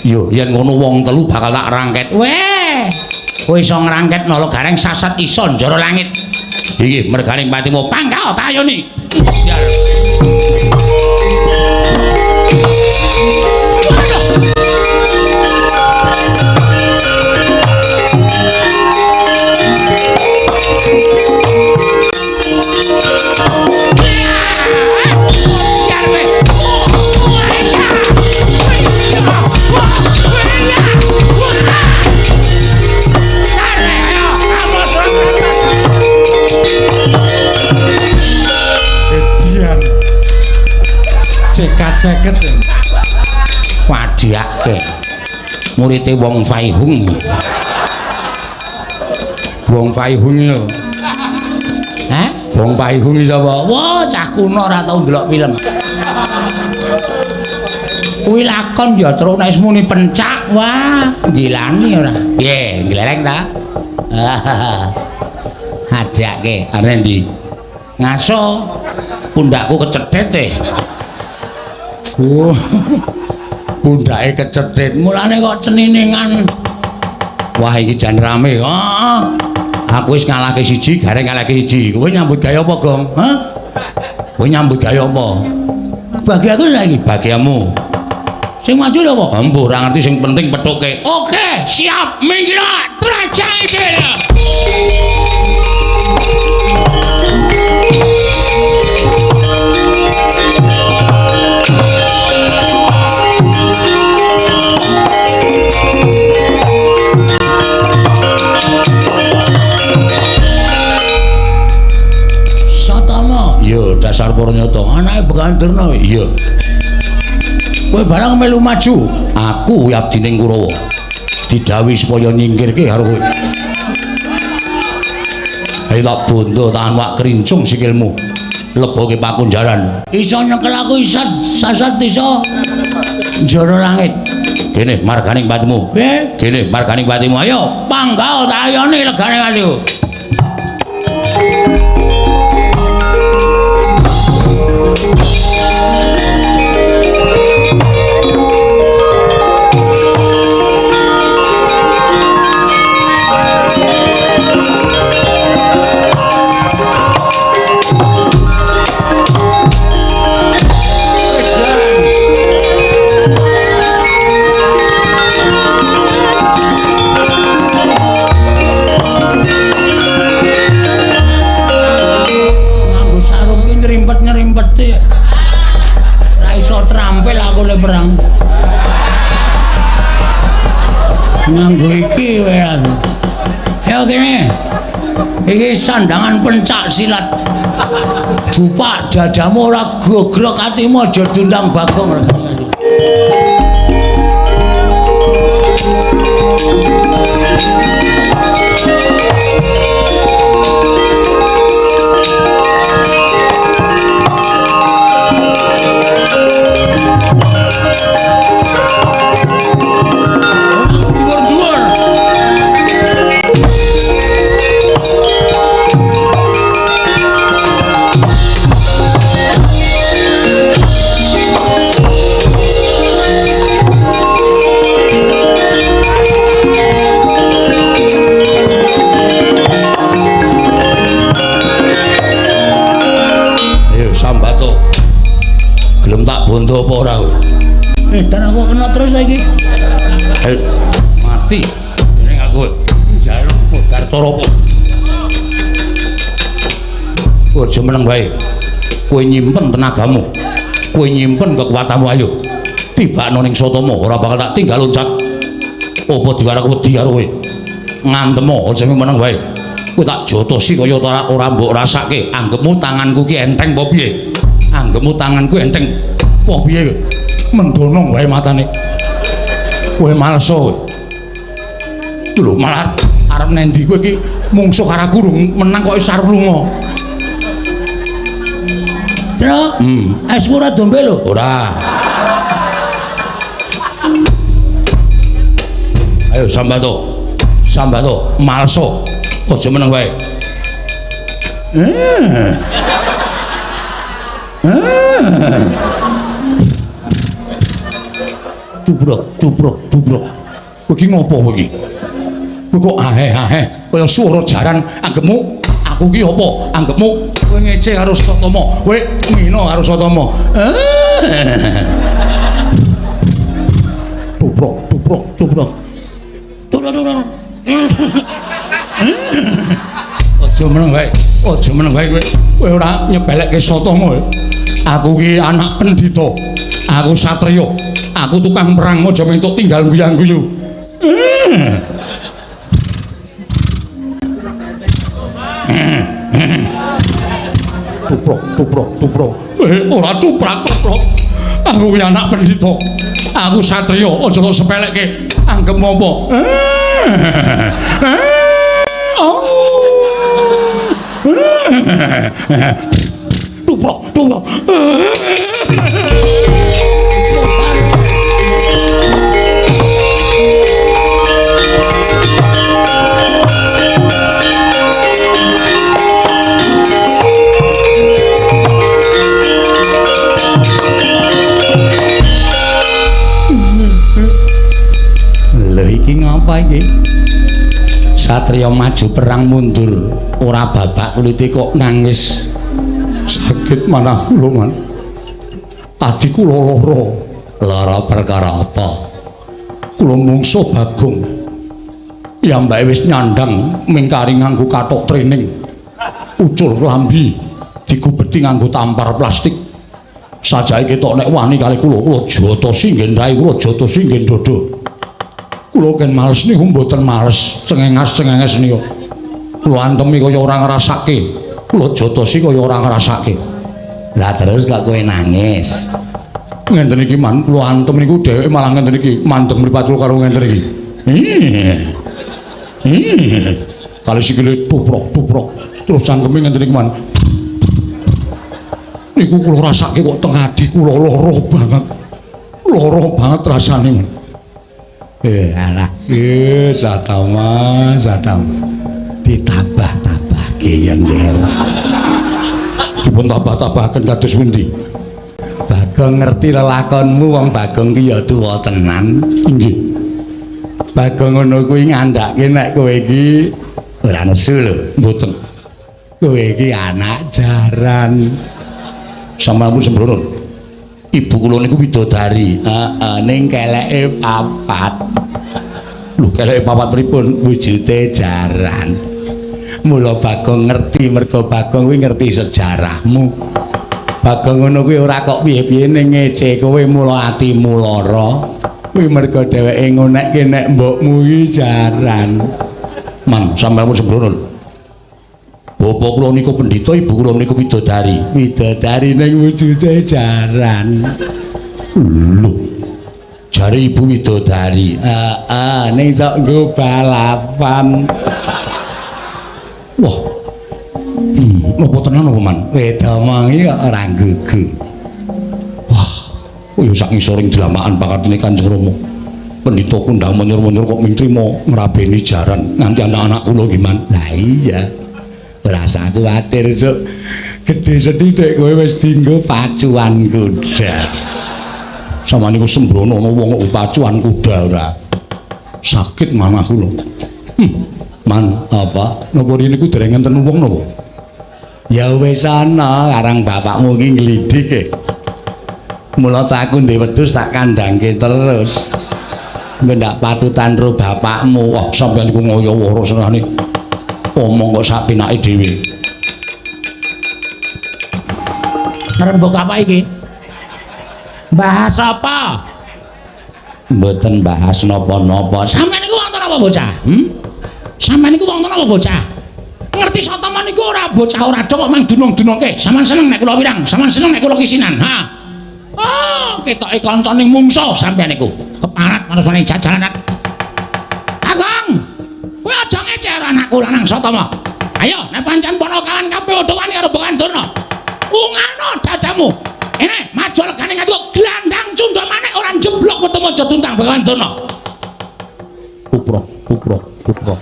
Yo, yen ngono wong telu bakal tak rangket. Weh, kowe iso ngrangket nala gareng sasat iso njara langit. Iki merganing patimu pangkal tayoni. Sial. Cekat-ceket wadiake murite Wong Faihung. Wong Faihung lho. Hah? Wong Faihung iki sapa? Wah, cah kuno ora tau ndelok film. Kuwi lakon ya terus nek muni pencak, wah, gilani ora. Piye, glereng ta? Ajake arep ndi? Ngaso pundakku kecethet e. Oh. Pundake kecethet. Mulane kok ceniningan. Wah, iki jan rame. Heeh. Aku wis ngalahke siji, gareng ngalahke siji. Kowe nyambut gawe apa, Gong? Hah? Kowe nyambut gawe apa? Bagi aku saiki, bagiamu. Sing maju lho apa? Embuh, ora ngerti sing penting pethuke. Oke, siap. Minggir, trajang iki lho. Satama, iya dasar Purnyata, anake Begawan Durna. Iya. Kowe barang melu maju, aku abdining Kurawa. Didhawuhi supaya nyingkirke karo kowe. Ayo tak bondo tahan wak krincung sikilmu. Leboke pakunjaran. Iso nyekel aku iso sasat iso njara langit. Kene marganing patimu. Piye? Kene marganing patimu. Ayo panggao tayone legane patimu. Perang nganggo iki wae aku. Ayo kene. Iki sandangan pencak silat. Dupak dadamu ora gogrok atimu aja diundang Bagong regane. Hei, mati. Ning aku njaluk modar cara apa? Aja meneng wae. Kowe nyimpen tenagamu. Kowe nyimpen kekuatanmu ayo. Tibakno ning Satama, ora bakal tak tinggal loncat. Apa diarep wedi karo kowe? Ngantemo aja meneng wae. Kowe tak jotosi kaya ora mbok rasake. Anggepmu tanganku ki enteng apa piye? Anggepmu tanganku enteng apa piye? Mendono wae matane. Kowe males kowe. Lho malah arep nendi kowe iki mungsuh karo aku menang kok wis arep lunga. Truk, esmu ora dombe lho. Ora. Ayo sambato. Sambato, malso. Aja meneng wae. Cubrok, cubrok, cubrok. Kowe iki ngopo kowe iki? Kowe kok ahe-ahe kaya swara jaran anggepmu aku ki apa? Anggepmu kowe ngece karo Satama, kowe ngina karo Satama. Cubrok, cubrok, cubrok. Turun. Aja meneng wae. Aja meneng wae kowe. Kowe ora nyepelekke Satama. Aku ki anak pendhita. Aku satriya. Aku tukang perang aja entuk tinggal guyang-guyu. Tuprok, tuprok, tuprok. Ora cuprak, tuprok. Aku ki anak pendhita. Aku satriya, aja kok sepelekke. Anggepmu apa? Tuprok, tuprok. Lho iki ngapa iki? Satriya maju perang mundur, ora babak kulite kok nangis. Sakit manah kula, Man. Adi kula lara. Lara perkara apa? Kula mungsuh Bagong. Piyambake wis nyandang mingkari nganggo kathok training. Ucul klambi digubeti nganggo tampar plastik. Sajake ketok nek wani kali kula, kula jotosi nggen rai, kula jotosi nggen dada. Kula ken males niku mboten males, cengengas-cengenges niku. Kula antemi kaya ora ngrasake. Kula jotosi kaya ora ngrasake. Lah terus kok kowe nangis? Ngenten iki Man, kula antem niku dheweke malah ngenten iki, mandeg mripat kula karo ngenten iki. Kali sikile tuprok-tuprok, terus cangkeme ngenten iki Man. Niku kula rasake kok teng ati kula lara banget. Lara banget rasane Man. Alah, Satama, Satama. Ditambah-tambahke yen nger. Dipun tambah-tambahaken kados pundi? Bagong ngerti lelakonmu, wong Bagong ki ya tuwa tenan. Inggih. Bagong ngono kuwi ngandhake nek kowe iki ora nesu lho, mboten. Kowe iki anak jaran. Sampeyan pun sembrono. Ibu kula niku widodari. Heeh, ning keleke papat. Lho, keleke papat pripun? Wujude jaran. Mula Bagong ngerti, mergo Bagong kuwi ngerti sejarahmu. Bagong ngono kuwi ora kok piye-piye ning ngece kowe mula atimu lara. Kuwi mergo dheweke ngonekke nek mbokmu iki jaran. Man, sampeyan pun sembrono. Bapak kula niku pendhita, ibu kula niku widodari. Widodari ning wujude jaran. Lho. Jare ibu widodari. Heeh, ning sok nggo balapan. Wah. Napa tenan apa, Man? Wedomongi kok ora gugu. Wah, kaya sak ngisoring dlamakan pakartine Kanjeng Rama. Pendhita kundang menyur-menyur kok ming trima ngrabeni jaran nganti anak-anak kula nggih, Man. Lah iya. Ora usah kuwatir, Cuk. Gedhe sethithik kowe wis dienggo pacuan kuda. Samane niku sembrono ana wong kok pacuan kuda ora. Sakit manah kula. Man, apa? Napa rene niku dereng ngenten wong napa? Ya wis ana, karang bapakmu iki nglidik e. Mula ta aku ndek wedhus tak kandhangke terus. Ndak patutan ro bapakmu. Wah, sampeyan iku ngoyo woro senengane. Omong kok sak pinake dhewe. Ngrembug apa iki? Bahas apa? Mboten bahas napa-napa. Sampeyan niku wonten apa bocah? Sampeyan niku wonten apa bocah? Ngerti Satama niku ora bocah ora dong kok mang dunung-dunungke. Sampeyan seneng nek kula wirang, sampeyan seneng nek kula kisinan. Ha. Oh, ketoke kancane mungsa sampeyan niku. Keparat manusane jajalanan. Kakang, kowe aja ngecer anakku lanang Satama. Ayo, nek pancen ponokawan kabeh padha wani karo Begawan Durna. Ungano dadamu. Ene, maju legane ngadu glandang cundha manik ora jeblok wetemu aja tuntang Begawan Durna. Kuprok, kuprok, kuprok.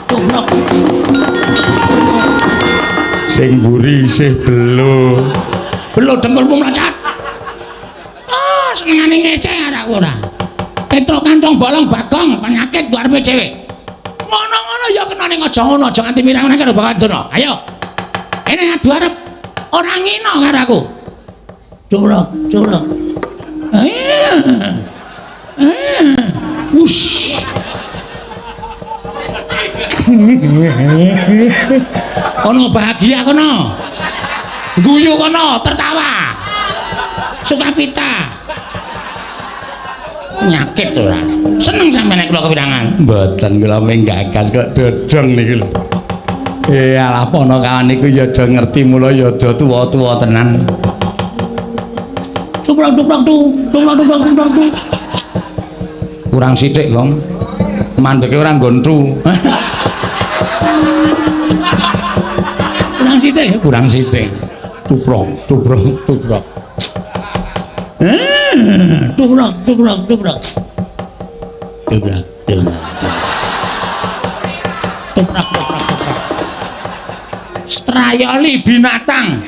Kuprok. Sing mburi isih belo. Belo dengkulmu mlacat. Oh, senengane ngece anakku ora. Petruk kantong bolong bagong penyakit ku arepe dhewe. Ngono-ngono ya kena ning aja ngono, aja nganti mirang-mirang karo Begawan Durna. Ayo. Ene adu arep ora ngino karo aku. Curok, curok. Wush. Kono bahagia kono. Guyu kono, tertawa. Sukapita. Penyakit ora. Seneng sampeyan nek kula kewirangan. Mboten kula menggagas kok dodong niki lho. Alah ponokawan niku ya do ngerti mula ya do tuwa-tuwa tenan. Cuprok cuprok tu, cuprok cuprok cuprok tu. Kurang sithik, Gong. Mandeke ora nggon tu. Kurang sithik, kurang sithik. Cuprok, cuprok, cuprok. Cuprok, cuprok, cuprok. Cuprok, cuprok. Cuprok, cuprok, cuprok. Strayoli binatang.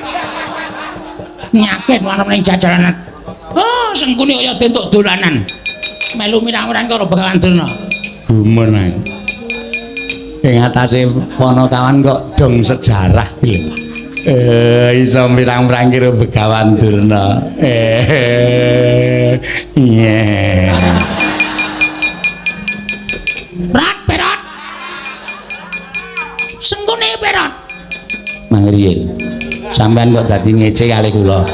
Nyakit ana ning jajalanan. Oh, sengkuni kaya bentuk dolanan. Melu mirang-mirang karo Begawan Durna. Gumun ae. Ing atase ponokawan kok dong sejarah iki lho. Iso mirang-mirang karo Begawan Durna. Iya. Rat perot. Sengkuni perot. Mang Riyin, sampean kok dadi ngece kali kula.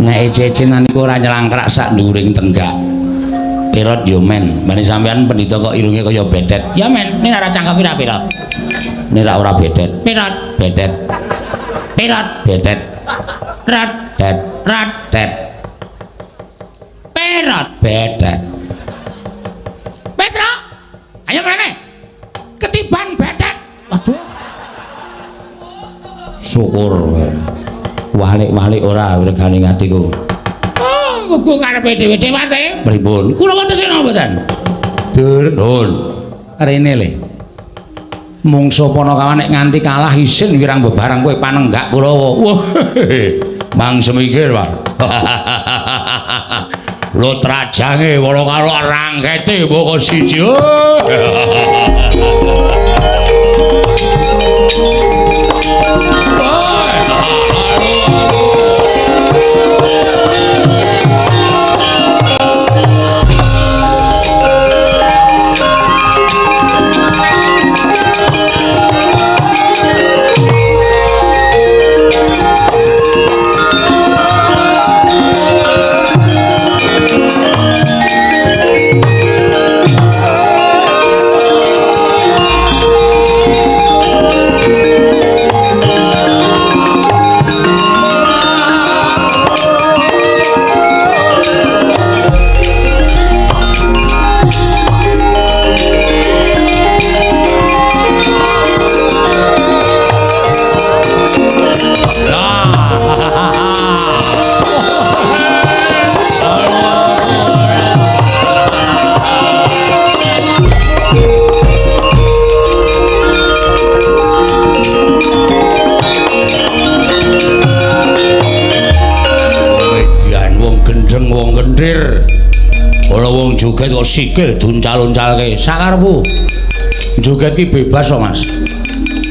Nek ece-ecenan niku ora nyelangkrak sak nduwuring tenggak. Perot yo men, bane sampean pendhita kok irunge kaya bedet. Ya men, nek ora cangkem pira perot. Nek ora bedet. Perot, bedet. Perot, bedet. Rat, det, rat, det. Perot, bedet. Petro, ayo mrene. Ketiban bedet. Waduh. Syukur. Walik-walik ora regane atiku. Oh, gugu karepe dhewe dewase. Pripun? Kula wonten sing mboten? Dur, nun. Rene le. Mungsuh ponokawan nek nganti kalah isin wirang bebarang kowe panenggak Kurawa. Wah. Mang semikir, Pak. Lo trajange wala karo rangkete mboko siji. Joget kok sikil duncal-uncalke sakarepmu. Joget ki bebas kok, Mas.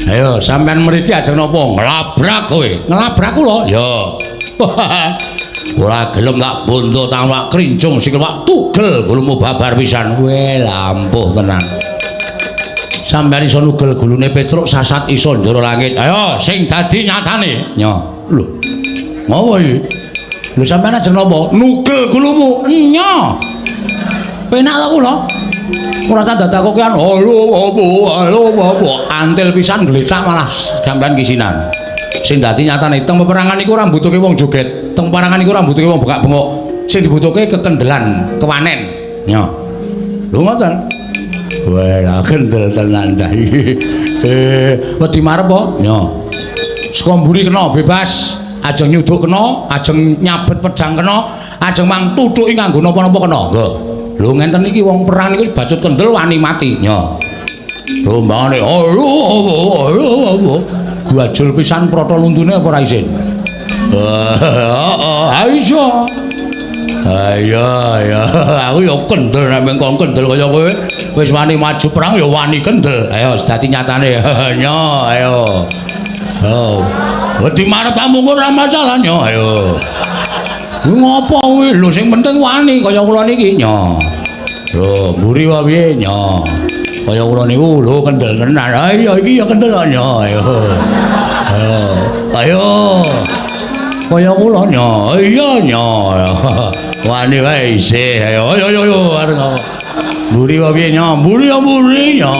Ayo sampean mriki ajeng napa? Nglabrak kowe. Nglabrak kula? Ya. Ora gelem tak bondo tangan wak krincung sikil wak tugel gulumu babar pisan. Weh, lampuh tenan. Sampeyan iso nugel gulune Petruk sasat iso njara langit. Ayo sing dadi nyatane. Nyo. Lho. Ngopo iki? Lho sampeyan ajeng napa? Nugel gulumu. Nyo. Penak ta kula? Ora usah dadak kokean. Halo apa halo apa antil pisan gletak malah sampeyan kisinan. Sing dadi nyatane teng peperangan iku ora mbutuhke wong joget, teng peperangan iku ora mbutuhke wong bengak-bengok. Sing dibutuhke kekendelan, kewanen. Nyo. Lho ngoten. Wah, lah kendel tenan ta. Wedi marep apa? Nyo. Saka mburi kena bebas, ajeng nyuduk kena, ajeng nyabet pedang kena, ajeng mang tuthuki nganggo napa-napa kena. Nggo. Lho ngenten iki wong perang niku bacut kendel wani mati. Nyo. Rombongane halo halo. Gajul pisan prata luntune apa ora isin? Heeh, ha iso. Ayo ya, aku ya kendel nek mengko kendel kaya kowe. Wis wani maju perang ya wani kendel. Ayo dadi nyatane. Nyo, ayo. Oh. Wedi marep kamu ora masalah nyo, ayo. Kuwi ngopo kuwi? Lho sing penting wani kaya kula niki nyo. Lho, mburi wae piye nyo. Kaya kula niku lho kendel tenan. Ayo iki ya kendel nyo, ayo. Ayo. Ayo. Kaya kula nyo. Iya nyo. Wani wae isih. Ayo ayo ayo arep ngopo. Mburi wae piye nyo? Mburi ya mburi nyo.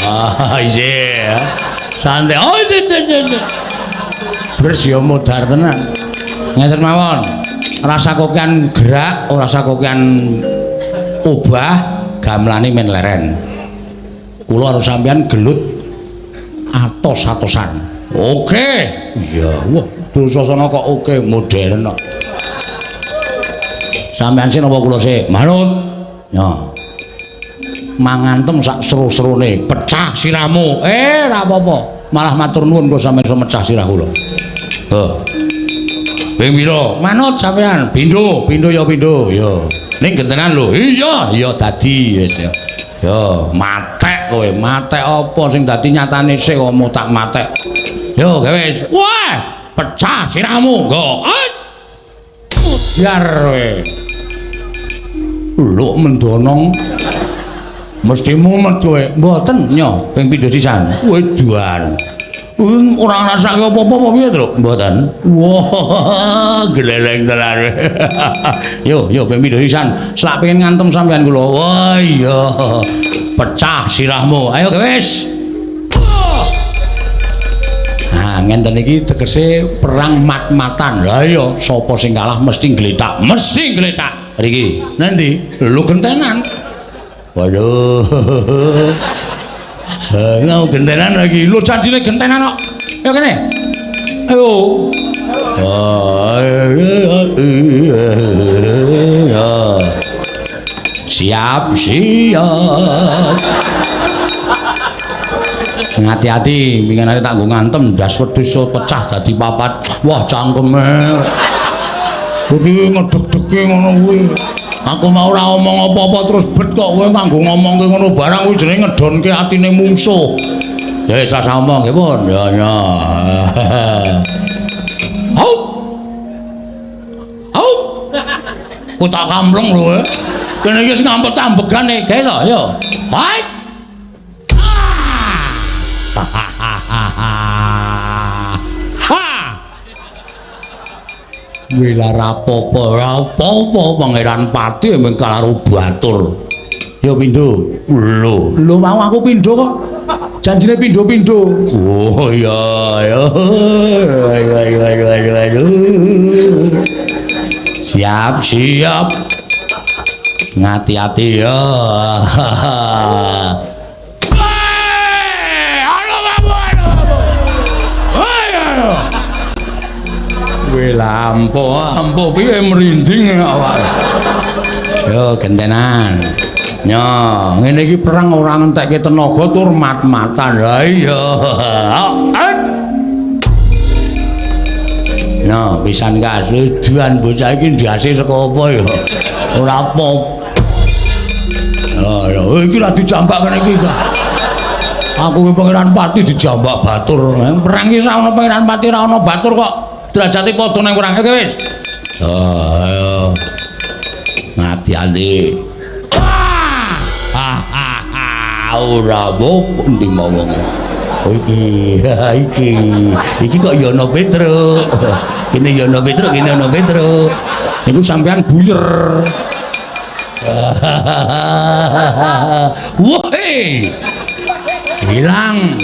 Ah isih. Santai. Oh iki. Bres ya modar tenan. Ngeten mawon. Rasa kokean gerak, ora rasa kokean obah, gamelane men leren. Kula karo sampeyan gelut atos-atosan. Oke. Iya, wah, Dursasana kok oke modern kok. Sampeyan sih napa kula sih? Manut. Ya. Mangantem sak seru-serune, pecah sirahmu. Ora apa-apa. Malah matur nuwun kula sampeyan iso mecah sirah kula. Heh. Ping pira? Manut sampeyan. Pindho, pindho ya pindho. Ya. Ning gentenan lho. Iya, ya dadi wis ya. Yo, matek kowe, matek apa sing dadi nyatane sik kok tak matek. Yo, gawe wis. Wah, pecah sirahmu. Nggo. Biar kowe. Lho mendonong. Mesti mumet kowe. Mboten nyo, ping pindho sisan. Kowe juan. Ora ngrasake apa-apa apa piye, Truk? Mboten. Wah, gleleng tenan. Yo, yo ping pindho sisan. Selak pengen ngantem sampean kula. Wah, iya. Pecah sirahmu. Ayo wis. Nah, ngenten iki tegese perang mat-matan. Lah iya, sapa sing kalah mesti ngletak. Mesti ngletak. Riki, nanti lho gentenan. Waduh. Ngau gentenan lagi. Lho janjine gentenan kok. Ayo kene. Ayo. Siap, siap. Hati-hati, winginane tak nggo ngantem ndas wedhus pecah dadi papat. Wah, cangkeme. Kuwi ngedeg-dege ngono kuwi. Aku mau ora omong apa-apa terus bet kok kowe nganggo ngomongke ngono barang kuwi jenenge ngedonke atine mungsuh. Ya wis rasa omong nggih pun. Ya ya. Hau. Hau. Ku tak kampleng lho. Kene iki wis ngampet ambegane, guys to, yo. Hai. Ha. Wila rapopo rapopo Pangeran Pati mung karo batur. Yo pindho. Lho, lho mau aku pindho kok. Janjine pindho-pindho. Oh iya ya. Ayo ayo ayo ayo ayo. Siap, siap. Ngati-ati ya. Kowe lampu, ampuh piye merinding awake. Yo gentenan. Nyo, ngene iki perang ora ngentekke tenaga tur mat-matan. Lah iya. Nyo, pisan kasujuan bocah iki ndase saka apa ya? Ora apa. Lha iki ra dijambak kene iki. Aku ki Pangeran Pati dijambak batur. Perang iki ora ana Pangeran Pati, ora ana batur kok. Derajate padha nang perang. Oke wis. Oh, ayo. Ngati-ati. Ah, ah, ah, ora apa endi mau wong. Iki, iki. Iki kok ya ana Petruk. Kene ya ana Petruk, kene ana Petruk. Niku sampean buyer. Woi. Hilang.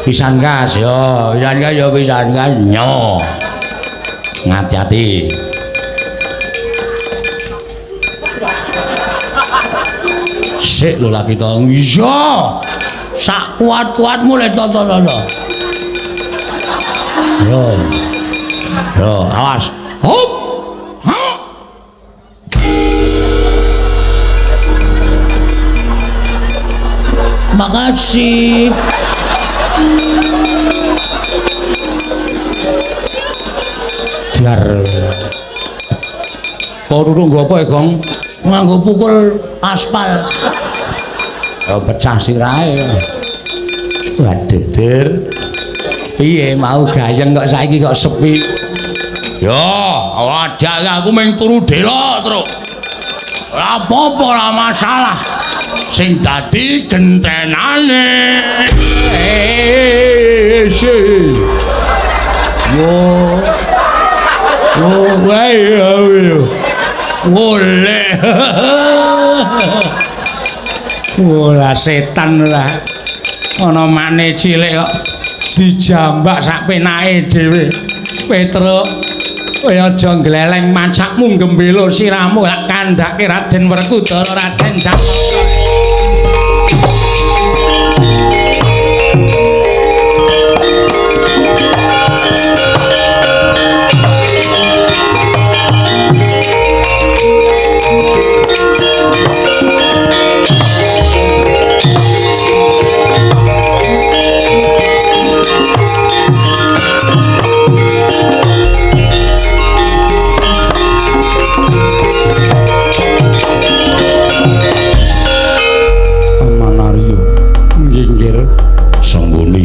Pisan gas yo, pisan gas yo, pisan gas nyo. Ngati-ati. Sik lho lagi to. Iya. Sak kuat-kuatmu le to to to. Yo. Yo, awas. Hop. Ha. Makasih. Jar. Kok ruru nggo apa, Gong? Nganggo pukul aspal. Ya pecah sirahe. Waduh, Dir. Piye mau gayeng kok saiki kok sepi? Ya, wadah aku mung turu delok, Truk. Ora apa-apa, ora masalah. Sing dadi gentenane. Si. Wo. Wo wae yo. Boleh. Ora setan ora. Ana mane cilik kok dijambak sak penake dhewe. Petruk, kowe aja ngleleng macakmu gembelo sirahmu tak kandhake Raden Werkudara Raden Janaka.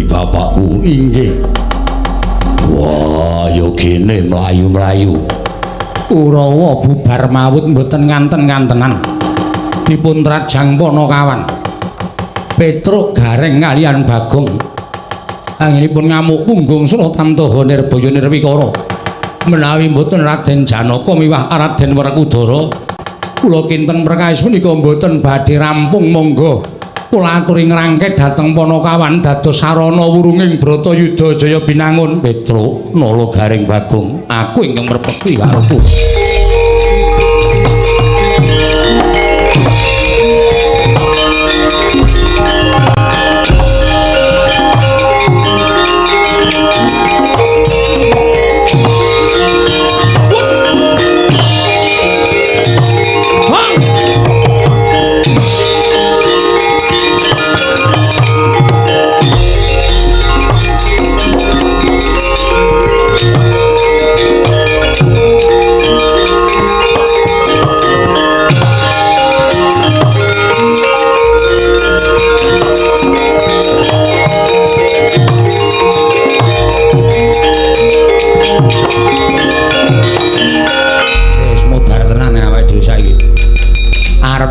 Bapakku inggih. Wah, yo gene mlayu-mlayu. Kurawa bubar mawut mboten nganten-ngantenan. Dipun trajang Panakawan. Petruk Gareng kalian Bagong. Anggenipun ngamuk punggung Sratamtaha Nirbaya Nirwikara. Menawi mboten Raden Janaka miwah Raden Werkudara, kula kinten perkawis punika mboten badhe rampung. Monggo kula aturi ngrangket dhateng Panakawan dados sarana wurunging Bratayuda Jaya Binangun. Petruk Nala Gareng Bagong, aku ingkang merpeki karo kula.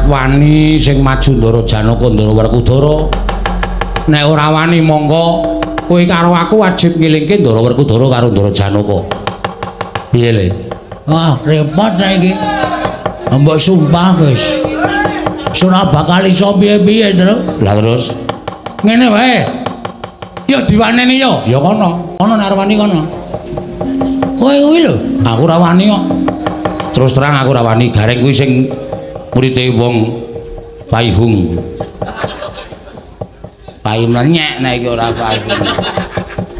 Wani sing maju Ndara Janaka Ndara Werkudara. Nek ora wani mongko kowe karo aku wajib ngelingke Ndara Werkudara karo Ndara Janaka. Piye le? Wah, repot saiki. Mbok sumpah wis. Ora bakal iso piye-piye, Truk. Lah terus ngene wae. Ya diwaneni yo. Ya kono. Kono nek arep wani kono. Kowe kuwi lho, aku ora wani kok. Terus terang aku ora wani, Gareng kuwi sing murite wong Paihung. Paihung nyek nek iki ora Paihung.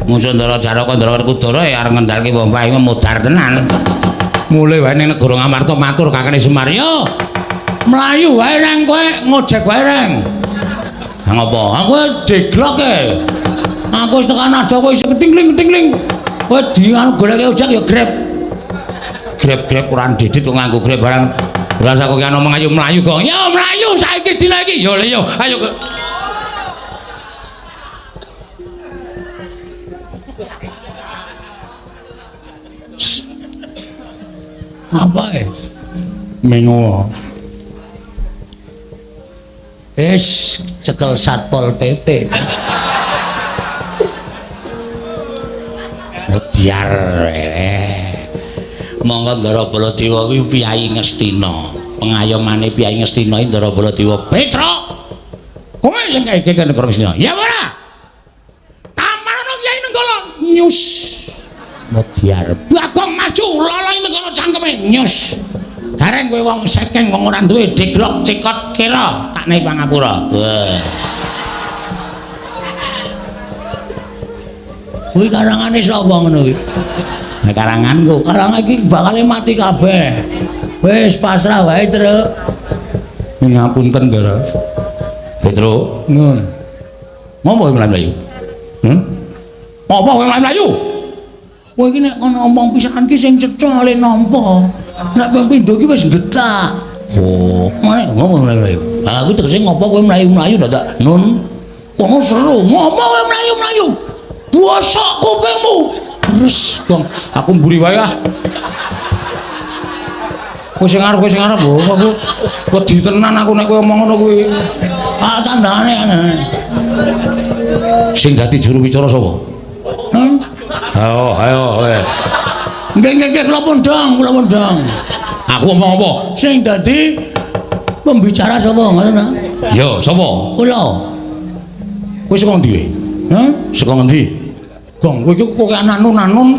Musuh Ndara Janaka Ndara Werkudara ya arep ngendhalke wong Paihung modar tenan. Mulih wae ning negara Ngamarta matur kakane Semar, "Yo, mlayu wae reng kowe, ngojek wae reng." Ha ngopo? Aku deglok e. Aku wis tekan ado kowe isih ketingling-ketingling. Kowe di anu goleke ojek ya grab. Grab-grab ora didit kok nganggo grab barang. Rasa kok ana mlayu mlayu kok. Yo mlayu saiki dina iki. Yo le yo, ayo. Apa e? Mengo. Wis cekel Satpol PP. Biar monggo Ndara Baladewa kuwi piyayi Ngastina. Pengayomane piyayi Ngastina iki Ndara Baladewa. Petruk. Kowe sing kae ke negara Ngastina. Ya ora? Taman ana Kyai Nenggala nyus. Modyar. Bagong maju loloi negara cangkeme nyus. Gareng kowe wong sekeng wong ora duwe deglok cekot kira tak naik pangapura. Wah. Kuwi karangane sapa ngono kuwi? Lah karanganku, karangan iki bakale mati kabeh. Wis pasrah wae, Truk. Ngapunten, Ndara. Petruk, Nun. Ngopo kowe mlayu-mlayu? Apa kowe mlayu-mlayu? Kowe iki nek kono omong pisahan ki sing cetha le nampa. Nek ping pindho ki wis getak. Oh, mane ngopo mlayu-mlayu? Ha aku tegese ngopo kowe mlayu-mlayu dadak nun. Kono seru, ngopo kowe mlayu-mlayu? Bosok kupingmu. Terus, Bang, aku mburi wae ah. Kowe sing arep, kowe sing arep. Oh, aku wedi tenan aku nek kowe omong ngono kuwi. Ah, tandane. Sing dadi juru bicara sapa? Ayo, ayo, kowe. Nggih, nggih, nggih, kula pundhang, kula pundhang. Aku omong apa? Sing dadi pembicara sapa ngono ta? Ya, sapa? Kula. Kowe saka ndi? Hah? Saka ngendi? Gong, kowe iki kok anun-anun.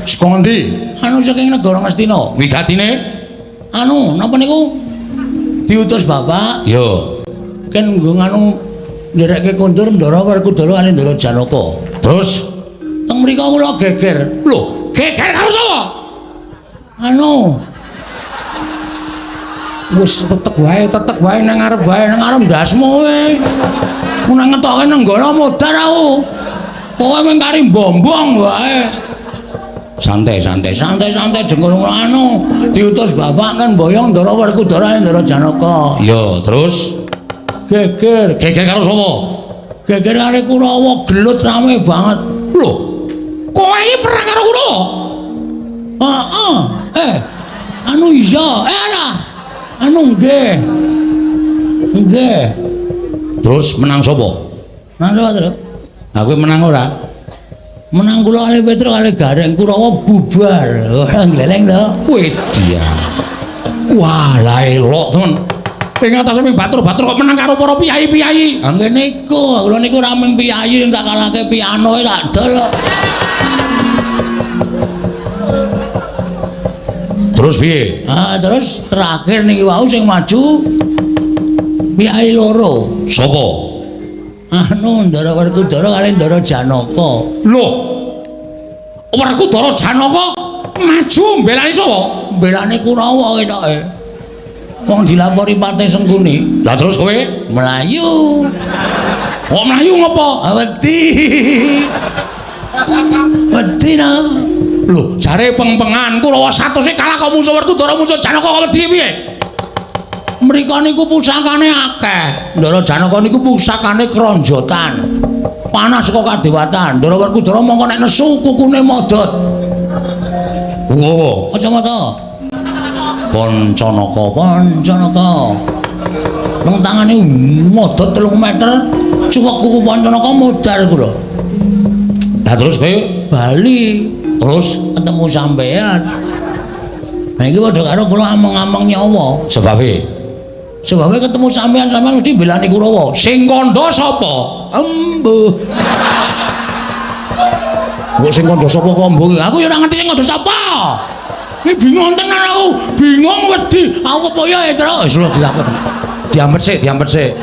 Saka ngendi? Anu saking negara Ngastina. Wigatine? Anu, napa niku? Diutus bapak. Ya. Ken nggo nganu nderekke kondur Ndara Werkudara kali Ndara Janaka. Terus teng mriku kula geger. Lho, geger karo sapa? Anu. Wis tetek wae nang ngarep wae, nang ngarep ndasmu kowe. Nang ngetoke Nenggala modar aku. Kowe mung kari mbombong wae. Santai, santai, santai, santai jengkol anu diutus bapak kan boyong Ndara Werkudara Ndara Janaka. Ya, terus geger, geger karo sapa? Geger karo Kurawa, gelut rame banget. Lho, kowe iki perang karo Kurawa? Heeh. Anu iya, ala. Anu nggih. Nggih. Terus menang sapa? Menang sapa, Truk? Aku menang ora? Menang kula kali Petruk kali Gareng, Kurawa bubar. Ora gleleng to. Wedia. Wah, lah elok temen. Ing atase ming batur-batur kok menang karo para piyayi-piyayi. Ha ngene iku, kula niku ora ming piyayi tak kalahke piano tak dol. Terus piye? Ah, terus terakhir niki wau sing maju piyayi loro. Sapa? Anu Ndara Werkudara kali Ndara Janaka. Lho. Werkudara Janaka maju mbelani sapa? Mbelani Kurawa ketoke. Wong dilapori Patih Sengkuni. Lah terus kowe mlayu. Kok mlayu ngopo? Wedi. Wedi na. Lho, jare peng-pengan Kurawa 100 kalah kok musuh Werkudara musuh Janaka kok wedi piye? Mriko niku pusakane akeh. Ndara Janaka niku pusakane kronjotan. Panas saka kadewatan. Ndara Werkudara mongko nek nesu kukune modot. Ngopo? Kacamata. Pancanaka, Pancanaka. Nang tangane modot 3 meter, cuwek kuku Pancanaka modar kula. Lah terus kowe bali terus ketemu sampean. Nah iki padha karo kula ameng-ameng nyawa. Sebabe? Sebabe ketemu sampean, sampean mesti mbelani Kurawa. Sing kandha sapa? Embuh. Mbok sing kandha sapa kok embuh? Aku ya ora ngerti sing kandha sapa. Iki bingung tenan aku, bingung wedi. Aku kepoyo ya, Truk. Wis lho dilapor. Diampet sik, diampet sik.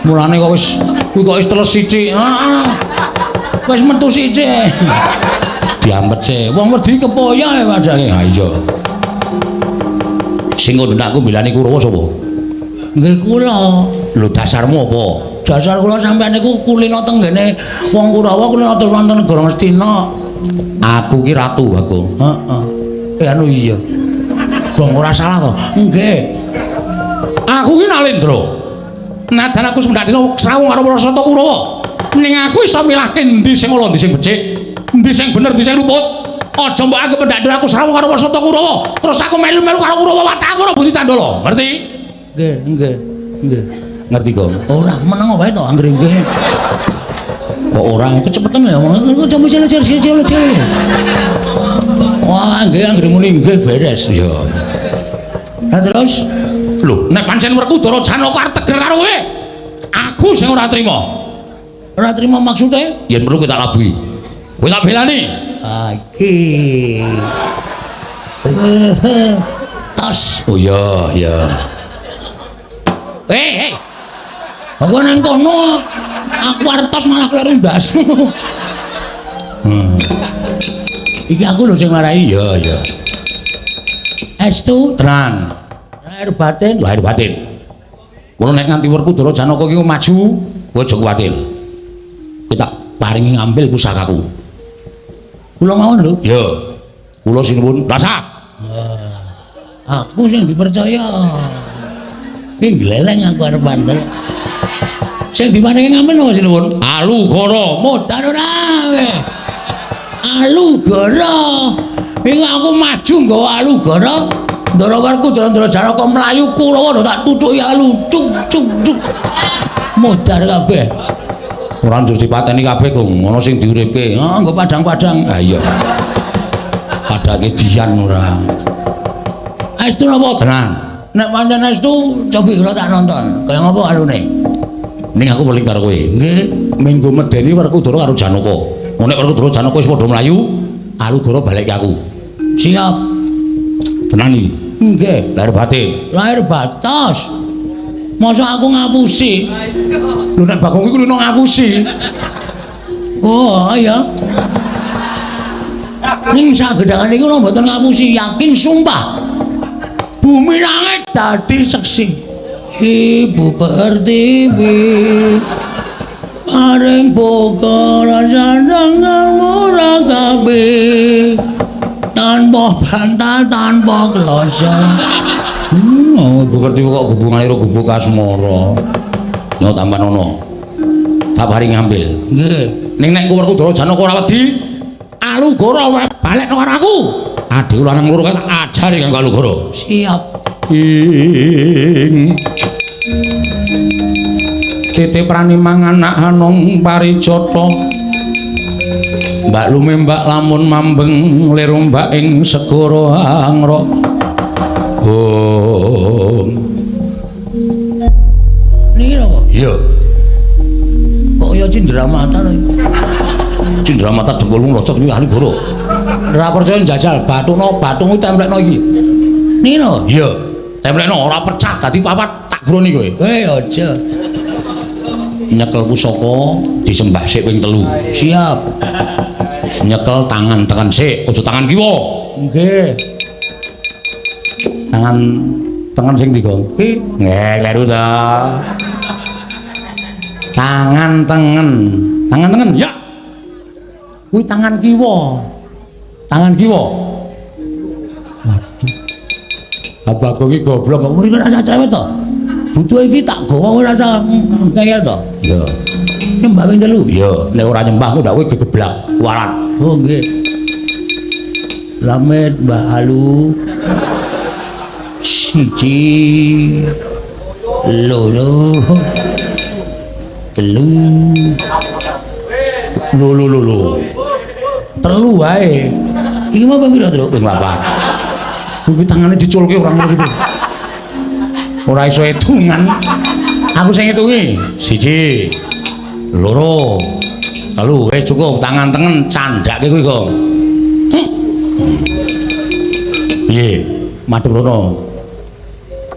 Mulane kok wis kuwi kok wis teles sithik. Heeh. Wis metu sithik. Diampet sik. Wong wedi kepoyo ya padake. Ha iya. Sing kandha aku mbelani Kurawa sapa? Nggih kula. Lho dasarmu apa? Dasar kula sampean niku kulino teng ngene wong Kurawa kulino terus wonten negara Ngastina. Aku ki ratu aku. Heeh. Anu iya. Bang ora salah to? Nggih. Aku ki Nalendra. Nadan aku semendak dina srawung karo para sata Kurawa. Ning aku iso milahke endi sing ala, endi sing becik, endi sing bener, endi sing luput. Aja mbok anggap pendak aku srawung karo Wasata Kurawa. Terus aku melu-melu karo Kurawa watak aku ora Budi Candala. Ngerti? Nggih, nggih. Nggih. Ngerti, Gong? Ora meneng wae to anggere nggih. Kok ora kecepetan ya ngomong. Wah, nggih anggere muni nggih beres. Ya. Lah terus lho, nek pancen Werkudara Janaka arep tegel karo kowe, aku sing ora trima. Ora trima maksude? Yen perlu kowe tak labuhi. Kowe tak belani. Ah, iki. Tos. Oh iya, iya. Hei, hei. Aku nang kono aku arep tos malah kleru ndasmu. Iki aku lho sing marai. Iya, iya. Estu tenan. Lahir batin, lahir batin. Mula nek nganti Werkudara Janaka iki maju, kowe aja kuwatir. Kowe tak paringi ngambil pusakaku. Kula mawon lho. Iya. Kula sinuwun. Rasa. Aku sing dipercaya. Iki gleleng aku arep bandel. Sing diparingi ngambil napa sinuwun? Alugara. Modar ora kowe. Alugara. Iki aku maju nggawa Alugara. Ndara Werkudara Ndara Janaka mlayu Kurawa tak tutuki alu cuk cuk cuk. Modar kabeh. Ora njur dipateni kabeh, Gong. Ana sing diuripke. Heeh, nggo padang-padang. Ha iya. Padake dian ora. Estu napa? Tenan. Nek pancen estu cobi kula tak nonton. Kaya ngapa alune? Ning aku weling karo kowe. Nggih, minggu medeni Werkudara karo Janaka. Nek Werkudara Janaka wis padha mlayu, Alugara balik ke aku. Siap. Tenan iki. Nggih. Lahir batin. Lahir batos. Masa aku ngapusi? Lho nek Bagong iku lho ngapusi. Oh iya. Ning sak gedhangan iki kula mboten ngapusi, yakin sumpah. Bumi langit dadi seksi. Ibu Pertiwi paring boga rasane ora kabeh. Tanpa bantal, tanpa kloso. Oh, Ibu Pertiwi kok hubungane karo gubuk asmara. Yo tampan ono. Tak paring ngambil. Nggih. Ning nek Werkudara Janaka ora wedi, Alugara wae balekno karo aku. Adhiku lanang loro kae tak ajari kanggo Alugara. Siap. Ing titip prani mangan anak parijata. Mbak lumembak lamun mambeng lir ombak ing segara angrok. Oh. Niki napa? Iya. Kok ya cindramata lho. Cindramata dengkulmu locot kuwi ahli goro. Ora percaya njajal bathukno bathungmu templekno iki. Niki lho. Iya. Templekno ora pecah dadi papat tak guroni kowe. Eh aja. Nyekel pusaka disembah sik ping 3. Siap. Nyekel tangan tengen sik, aja tangan kiwa. Nggih. Tangan tengen sing ndi, Gong? Nggih, kleru ta. Tangan tengen. Tangan tengen, ya. Kuwi tangan kiwa. Tangan kiwa. Waduh. Abah kowe iki goblok kok ora rasa cewek to. Butuh iki tak gawa ora rasa ngeyel to. Iya. Nyembah ping 3. Iya, nek ora nyembah ku ndak kowe gegeblak kualat. Oh nggih. Slamet Mbah Alu. 1 2 3 Lho lho lho lho. 3 wae. Iki mau ping pira, Truk? Ping 4. Kuwi tangane diculke ora ngono iki. Ora iso hitungan. Aku sing ngitungi. 1 2 3. Wis cukup tangan tengen candhake kuwi, Gong. Piye? Madhep rono.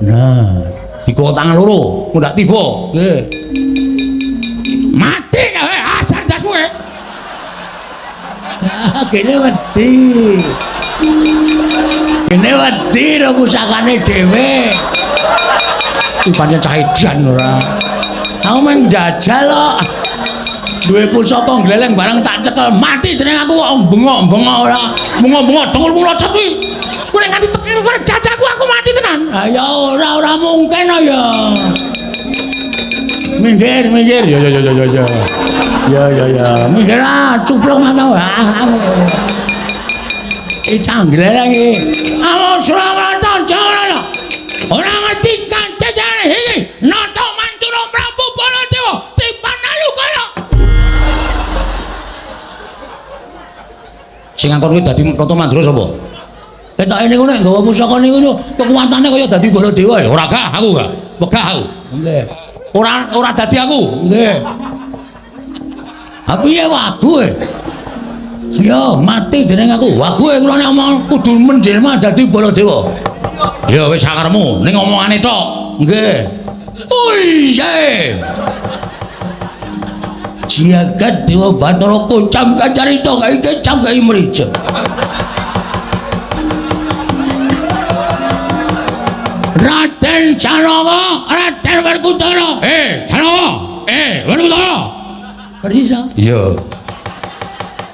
Nah, digawa tangan loro, engko ndak tiba. Nggih. Mati kowe, ajar ndasmu kowe. Ah, kene wedi. Kene wedi ro pusakane dhewe. Iki pancen cah edan ora. Aku mung njajal kok. Duwe pusaka gleleng barang tak cekel mati jeneng aku kok bengok-bengok ora. Bengok-bengok dengkulmu locot kuwi. Kowe nek nganti tekir kowe dadaku aku mati tenan. Ha ya ora ora mungkin ya. Minggir, minggir. Ya ya ya ya ya. Ya ya ya. Minggir ah, cuplok ngono. Iki canggleleng iki. Amo Surakarta Jawa. Ora ngerti kancane iki. Nata Mandura Prabu Baladewa tipan Alukara. Sing ngangkon kuwi dadi Nata Mandura sapa? Ketoke niku nek nggawa pusaka niku kekuatane kaya dadi Baladewa ya. Ora gah aku gah. Wegah aku. Nggih. Ora dadi aku. Nggih. Ha piye wagu e? Ya mati jeneng aku. Wagu e kula nek omong kudu menjelma dadi Baladewa. Ya wis sakaremu ning omongane tok. Nggih. Oh iya. Jagat Dewa Bathara kocam kacarita kae kecam kae mrija. Raden Janaka, Raden Werkudara. Janaka. Werkudara. Persis. Iya.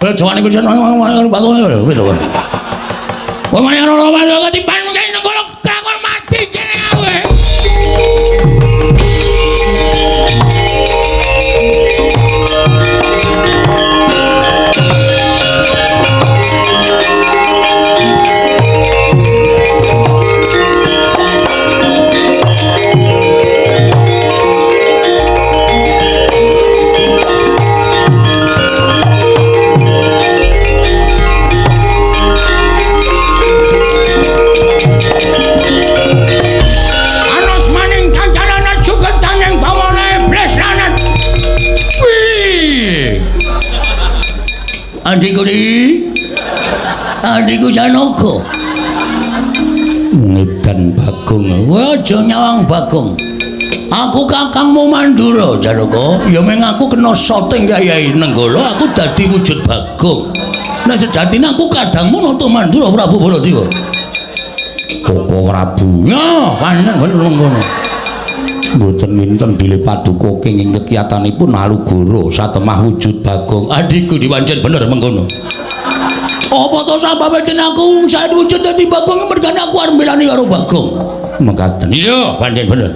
Kula jawane pisan bangun wis to. Wong ana ora ketipan kene kono krakon mati jeneng aku. Adikku di, adikku Janaka. Ngedan Bagong, kowe aja nyawang Bagong. Aku kakangmu Mandura Janaka. Ya meng aku kena soting Kyai Nenggala, aku dadi wujud Bagong. Nah sejatine aku kadangmu Nata Mandura Prabu Baladewa. Koko Prabu. Ya, panen bener ngono. Mboten winten bilih paduka kenging kekiyatanipun Alugoro satemah wujud Bagong. Adikku dipancen bener mengkono. Apa to sababe den aku saet wujud dadi Bagong mergane aku arep mbelani karo Bagong. Mekaten. Iya, pancen bener.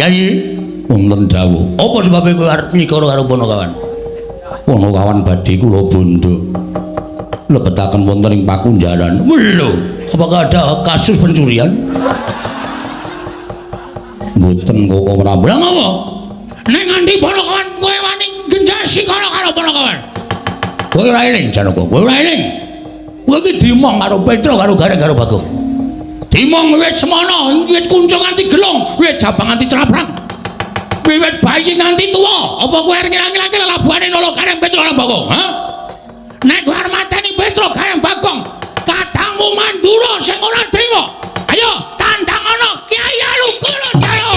Yayi, wonten dawuh. Apa sebabe kowe arep nyikara karo Panakawan? Panakawan badhe kula bondo. Lebetaken wonten ing pakunjaran. Lho, apakah ada kasus pencurian? Mboten Koko Prabu. Lha ngopo? Nek nganti Panakawan kowe wani genjak sikara karo Panakawan. Kowe ora eling Janaka, kowe ora eling. Kowe iki dimong karo Petra karo Gareng karo Bagong. Dimong wis semono, wis kuncung nganti gelung, wis jabang nganti craprang. Wiwit bayi nganti tuwa, apa kowe arep ngilang-ilangke lelabuhane nolo Gareng Petra karo Bagong, ha? Nek kowe arep mateni Petra Gareng Bagong, kadangmu Mandura sing ora trima. Ayo tandang ana Kyai Alugoro Jaya.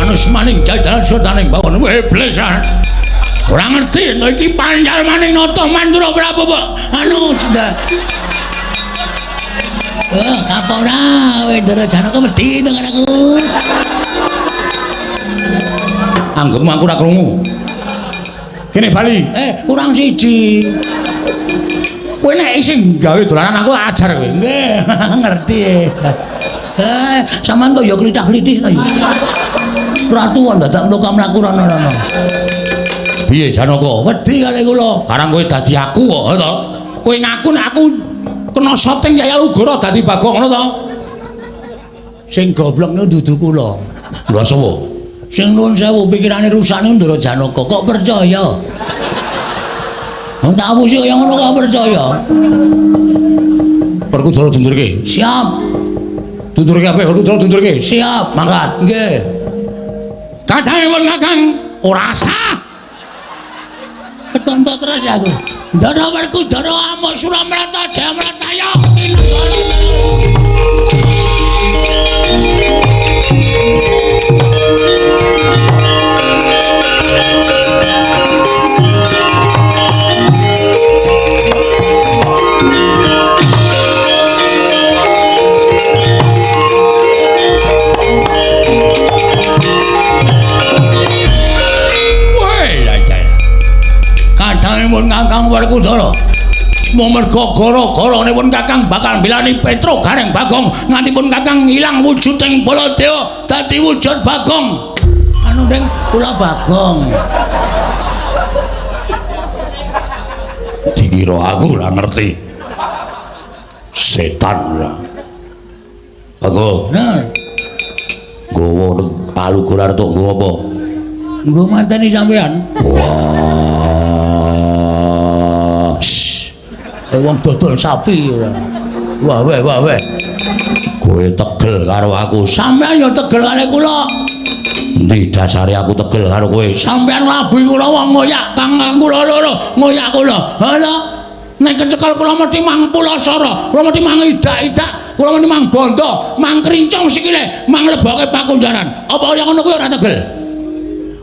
Anus maning jajaran sultaning bawon iblis. Ora ngerti nek iki pancal maning Nata Mandura Prabu. Anu cendak. Apa ora kowe Ndara Janaka wedi to karo aku. Anggepmu aku ora krungu. Kene bali. Kurang siji. Kowe nek isih gawe dolanan aku tak ajar kowe. Nggih, ngerti. Sampean kok ya klithah-klithih to ya. Ratuan dadak mlaku-mlaku rono-rono. Piye Janaka? Wedi kali kula. Karang kowe dadi aku kok, to. Kowe ngaku nek aku kena soting Kyai Alugoro dadi Bagong ngono to? Sing goblok niku dudu kula. Lha sapa? Sing nuwun sewu pikirane rusak niku Ndara Janaka kok percaya. Wong tak apusi kaya ngono kok percaya. Werkudara dundurke. Siap. Dundurke apik Werkudara dundurke. Siap, mangkat. Nggih. Kadang wong Kakang ora sah. Ketonto terus aku. Ndara Werkudara amuk Suramrata Jayamrataya kinenggala. Woi, lha Kadangipun Kakang Werkudara. Mung merga gara-garane pun Kakang bakal mbelani Petruk Gareng Bagong nganti pun Kakang ilang wujuding Baladewa dadi wujud Bagong. Anu ning kula Bagong. Dikira aku ora ngerti. Setan ora. Bagong. Nah. Nggawa alugur arep nggo apa? Nggo mateni sampean. Wah. Wong dodol sapi ora. Wah weh wah weh. Kowe tegel karo aku. Sampean ya tegel karo kula. Endi dasare aku tegel karo kowe? Sampean labuhi kula wong ngoyak kang kula loro, ngoyak kula. Halah. Nek kecekel kula mesti mang pulasara, kula mesti mang idak-idak, kula mesti mang bondo, mang krincong sikile, mang leboke pakunjaran. Apa kaya ngono kuwi ora tegel?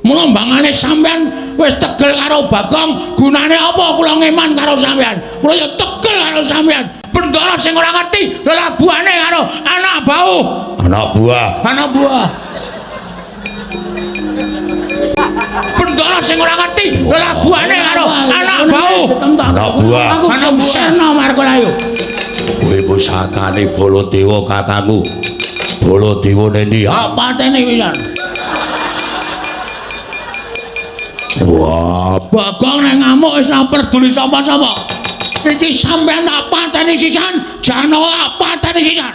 Mula mbangane sampean wis tegel karo Bagong, gunane apa kula ngeman karo sampean? Kula ya tegel karo sampean. Bendara sing ora ngerti lelabuhane karo anak bau. Anak buah. Anak buah. Bendara sing ora ngerti lelabuhane karo anak bau. Anak buah. Aku sumserna Markalayu. Kowe pusakane Baladewa kakangku. Baladewa nendi? Ah patene wisan. Wah, Bagong nek ngamuk wis ora peduli sapa-sapa. Iki sampean tak pateni sisan, Janawa pateni sisan.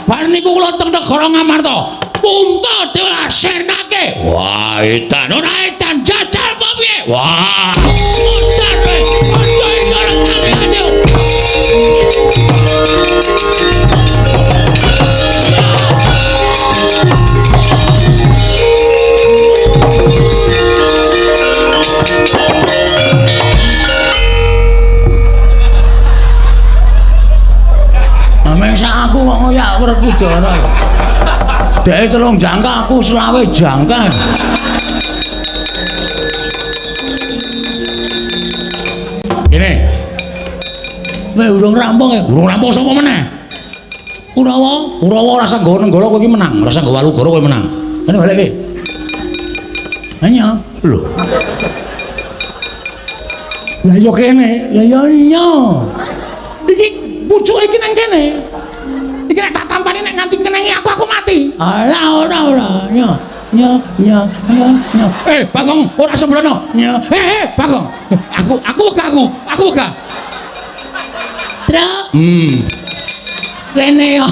Bar niku kula teng negara Ngamarta. Punta dewa sernake. Wah, edan. Ora edan jajal apa piye? Wah, edan kowe. Aja iso rekane. Mengsa aku kok ngoyak Werkudara. Dheke 3 jangka, aku 25 jangka. Kene. Weh urung rampung ya? Urung rampung sapa meneh? Kurawa, Kurawa ora usah nggawa Nenggala kowe iki menang, ora usah nggawa Alugoro kowe menang. Kene balik iki. Anya. Lho. Lah ya kene, lah ya nya. Iki pucuke iki nang kene. Iki nek tak tampani nek nganti kenengi aku mati. Alah ora ora. Nya nya nya nya nya. Eh Bagong ora sembrono. Nya. Eh Bagong. Aku wegah aku. Aku wegah. Truk. Rene yo.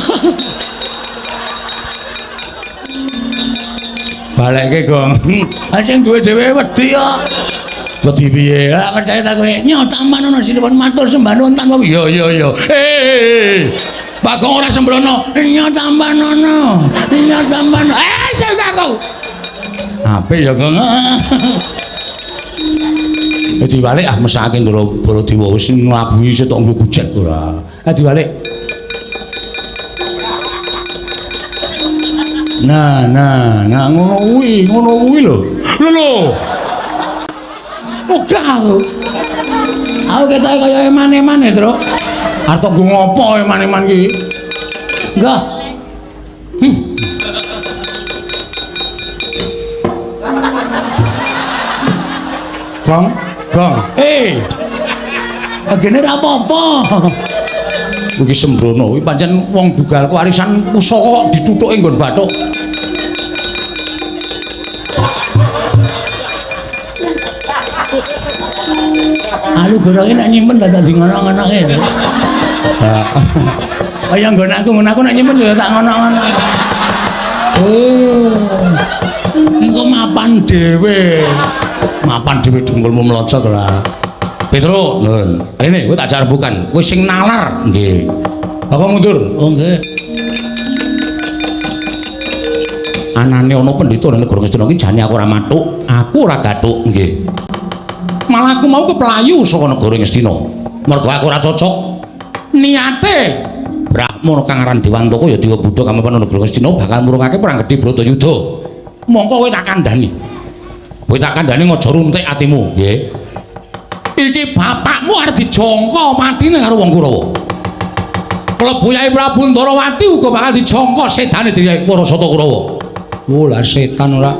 Balekke, Gong. Ha sing duwe dhewe wedi kok. Wedi piye? Lah percaya ta kowe. Nyo tampan ana sinuwun matur sembah nuwun tanpa iya iya iya. Eh. Bagong ora sembrono. Nyo tampan ana. Nyo tampan. Eh sing aku. Apik ya, Gong. Diwalik ah mesake Ndara Baladewa wis nglabuhi setok nggo gujek ora. Ah diwalik. Nah, nah, nah ngono kuwi lho. Lho lho. Ogah aku. Aku ketoke kaya eman-eman ya, Truk. Arep nggo ngopo eman-eman ki? Enggak. Gong, gong. Eh. Agene ora apa-apa. Iki sembrono kuwi pancen wong dugalku warisan pusaka kok dithuthuke nggon bathuk. Alugoro iki nek nyimpen dadak di ngono-ngonoke. Kaya nggon aku ngono aku nek nyimpen ya tak ngono-ngono. Oh. Engko mapan dhewe. Mapan dhewe dengkulmu mlocot ora. Petro, lho, rene kowe tak jar bukan. Kowe sing nalar. Nggih. Aku mundur. Oh nggih. Anane ana pendhita nang negara Ngastina iki jane aku ora mathuk, aku ora gathuk. Nggih. Malah aku mau keplayu saka negara Ngastina. Mergo aku ora cocok. Niate Brahmana kang aran Dewantaka ya Dewa Buddha kang mapan negara Ngastina bakal murungake perang gedhe Bratayuda. Mongko kowe tak kandhani. Kowe tak kandhani aja runtik atimu, nggih. Iki bapakmu arep dijangka matine karo wong Kurawa. Klebu Yai Prabu Ndarawati uga bakal dijangka sedane dening Parasata Kurawa. Oh lah setan ora.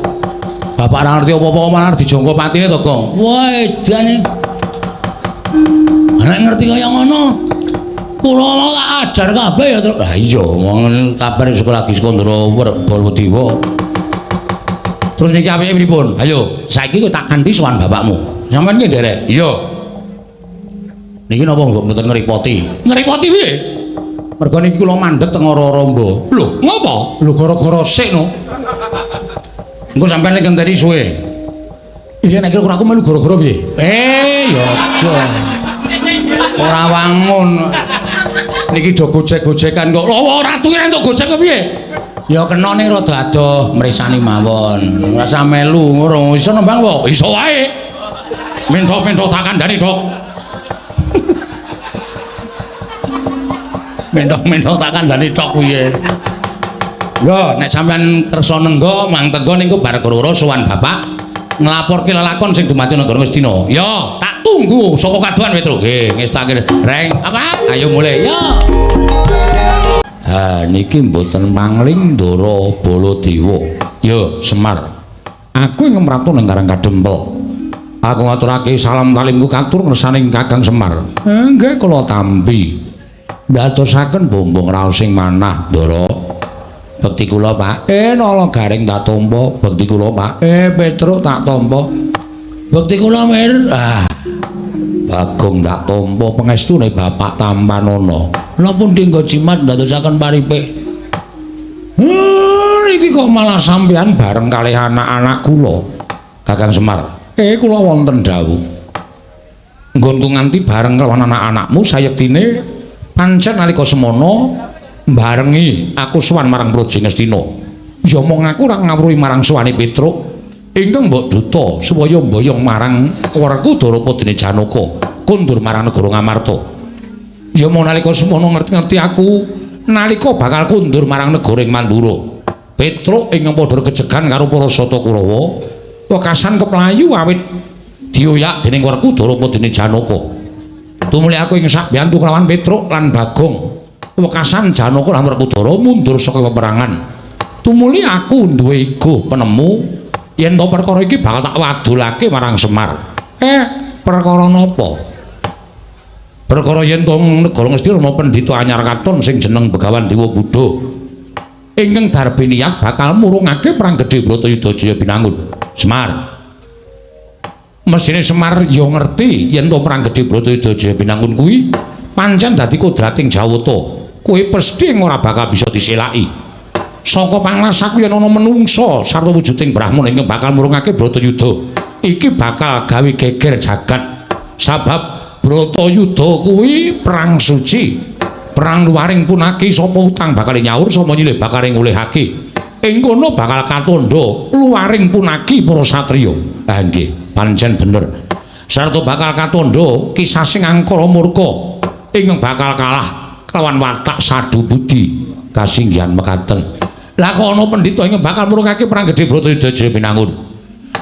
Bapak ora ngerti apa-apa malah dijangka patine to, Gong. Wah, edane. Nek ngerti kaya ngono, kula mau tak ajar kabeh ya, Truk. Lah iya, wong kabar sekolah lagi Skandara Baladewa. Terus niki apike pripun? Ayo, saiki kowe tak kanthi sowan bapakmu. Sampeyan ki nderek? Iya. Niki napa kok mboten ngrepoti? Ngrepoti piye? Mergo niki kula mandheg teng ora-ora mba. Lho, ngopo? Lho gara-gara sik no. Engko sampeyan nek ngenteni suwe. Iya nek kira aku melu gara-gara piye? Ya aja. Ora wangun. Niki do gojek-gojekan kok. Lho ora ratu ki entuk gojek kok piye? Ya kena ning rada adoh mresani mawon. Ora usah melu ngono. Iso nembang wae? Iso wae. Mentok-mentok tak kandhani, Dok. Mentok-mentok tak kandhani tok piye. Yo nek sampean kersa nengga mang tengga niku bar karo sowan bapak nglaporke lelakon sing dumadi negara Ngastina. Yo, tak tunggu saka kadohan Petro. Nggih, ngestake. Reng, apa? Ayo mulai. Yo. Ha niki mboten pangling Ndara Baladewa. Yo, Semar. Aku ing mratu ning Karang Kadempel. Aku ngaturake salam talimku katur ngersaning Kakang Semar. Nggih kula tampi. Ndadosaken bombong raos sing manah, Ndara. Bekti kula, Pak. Nala Garing tak tampa. Bekti kula, Pak. Petruk tak tampa. Bekti kula, Mir. Ah. Bagong tak tampa pengestune Bapak Tampanana. Lha pundi nggo jimat ndadosaken paripik. Niki kok malah sampeyan bareng kalih anak-anak kula. Kakang Semar. Kula wonten dawuh. Nggonku nganti bareng kelawan anak-anakmu sayektine pancen nalika semono barengi aku sowan marang Praja Ngastina. Ya mong aku ora ngawruhi marang sowane Petruk ingkang mbok duta supaya mboyong marang Werkudara padene Janaka kondur marang negara Ngamarta. Ya mong nalika semono ngerti-ngerti aku nalika bakal kondur marang negara ing Mandura. Petruk ingkang padha kejegan karo para Sata Kurawa wekasan keplayu awit dioyak dening Werkudara padene Janaka. Tumuli aku ing sakbiyantu kelawan Petruk lan Bagong. Wekasan Janaka lan Werkudara mundur saka peperangan. Tumuli aku duwe ego penemu yen to perkara iki bakal tak wadulake marang Semar. Perkara napa? Perkara yen to negara Ngastina ana pendhita anyar katon sing jeneng Begawan Dewa Buddha. Ingkang darbe niat bakal murungake perang gedhe Bratayuda Jaya Binangun. Semar. Mesthine Semar ya ngerti yen to perang gedhe Bratayuda Jaya Binangun kuwi pancen dadi kodrating Jawata. Kowe pesthi ora bakal bisa diselaki. Saka panglasaku yen ana menungsa sarta wujuding brahmana ingkang bakal murungake Bratayuda, iki bakal gawe geger jagat. Sabab Bratayuda kuwi perang suci. Perang luaring punaki sapa utang bakal nyaur sapa nyilih bakal ngulihake. Ing kono bakal katandha luaring punaki para satriya. Ah nggih, pancen bener. Sarta bakal katandha kisah sing angkara murka ingkang bakal kalah kelawan watak sadu budi kasinggihan mekaten. Lah kok ana pendhita ingkang bakal murungake perang gedhe Bratayuda Jaya Binangun.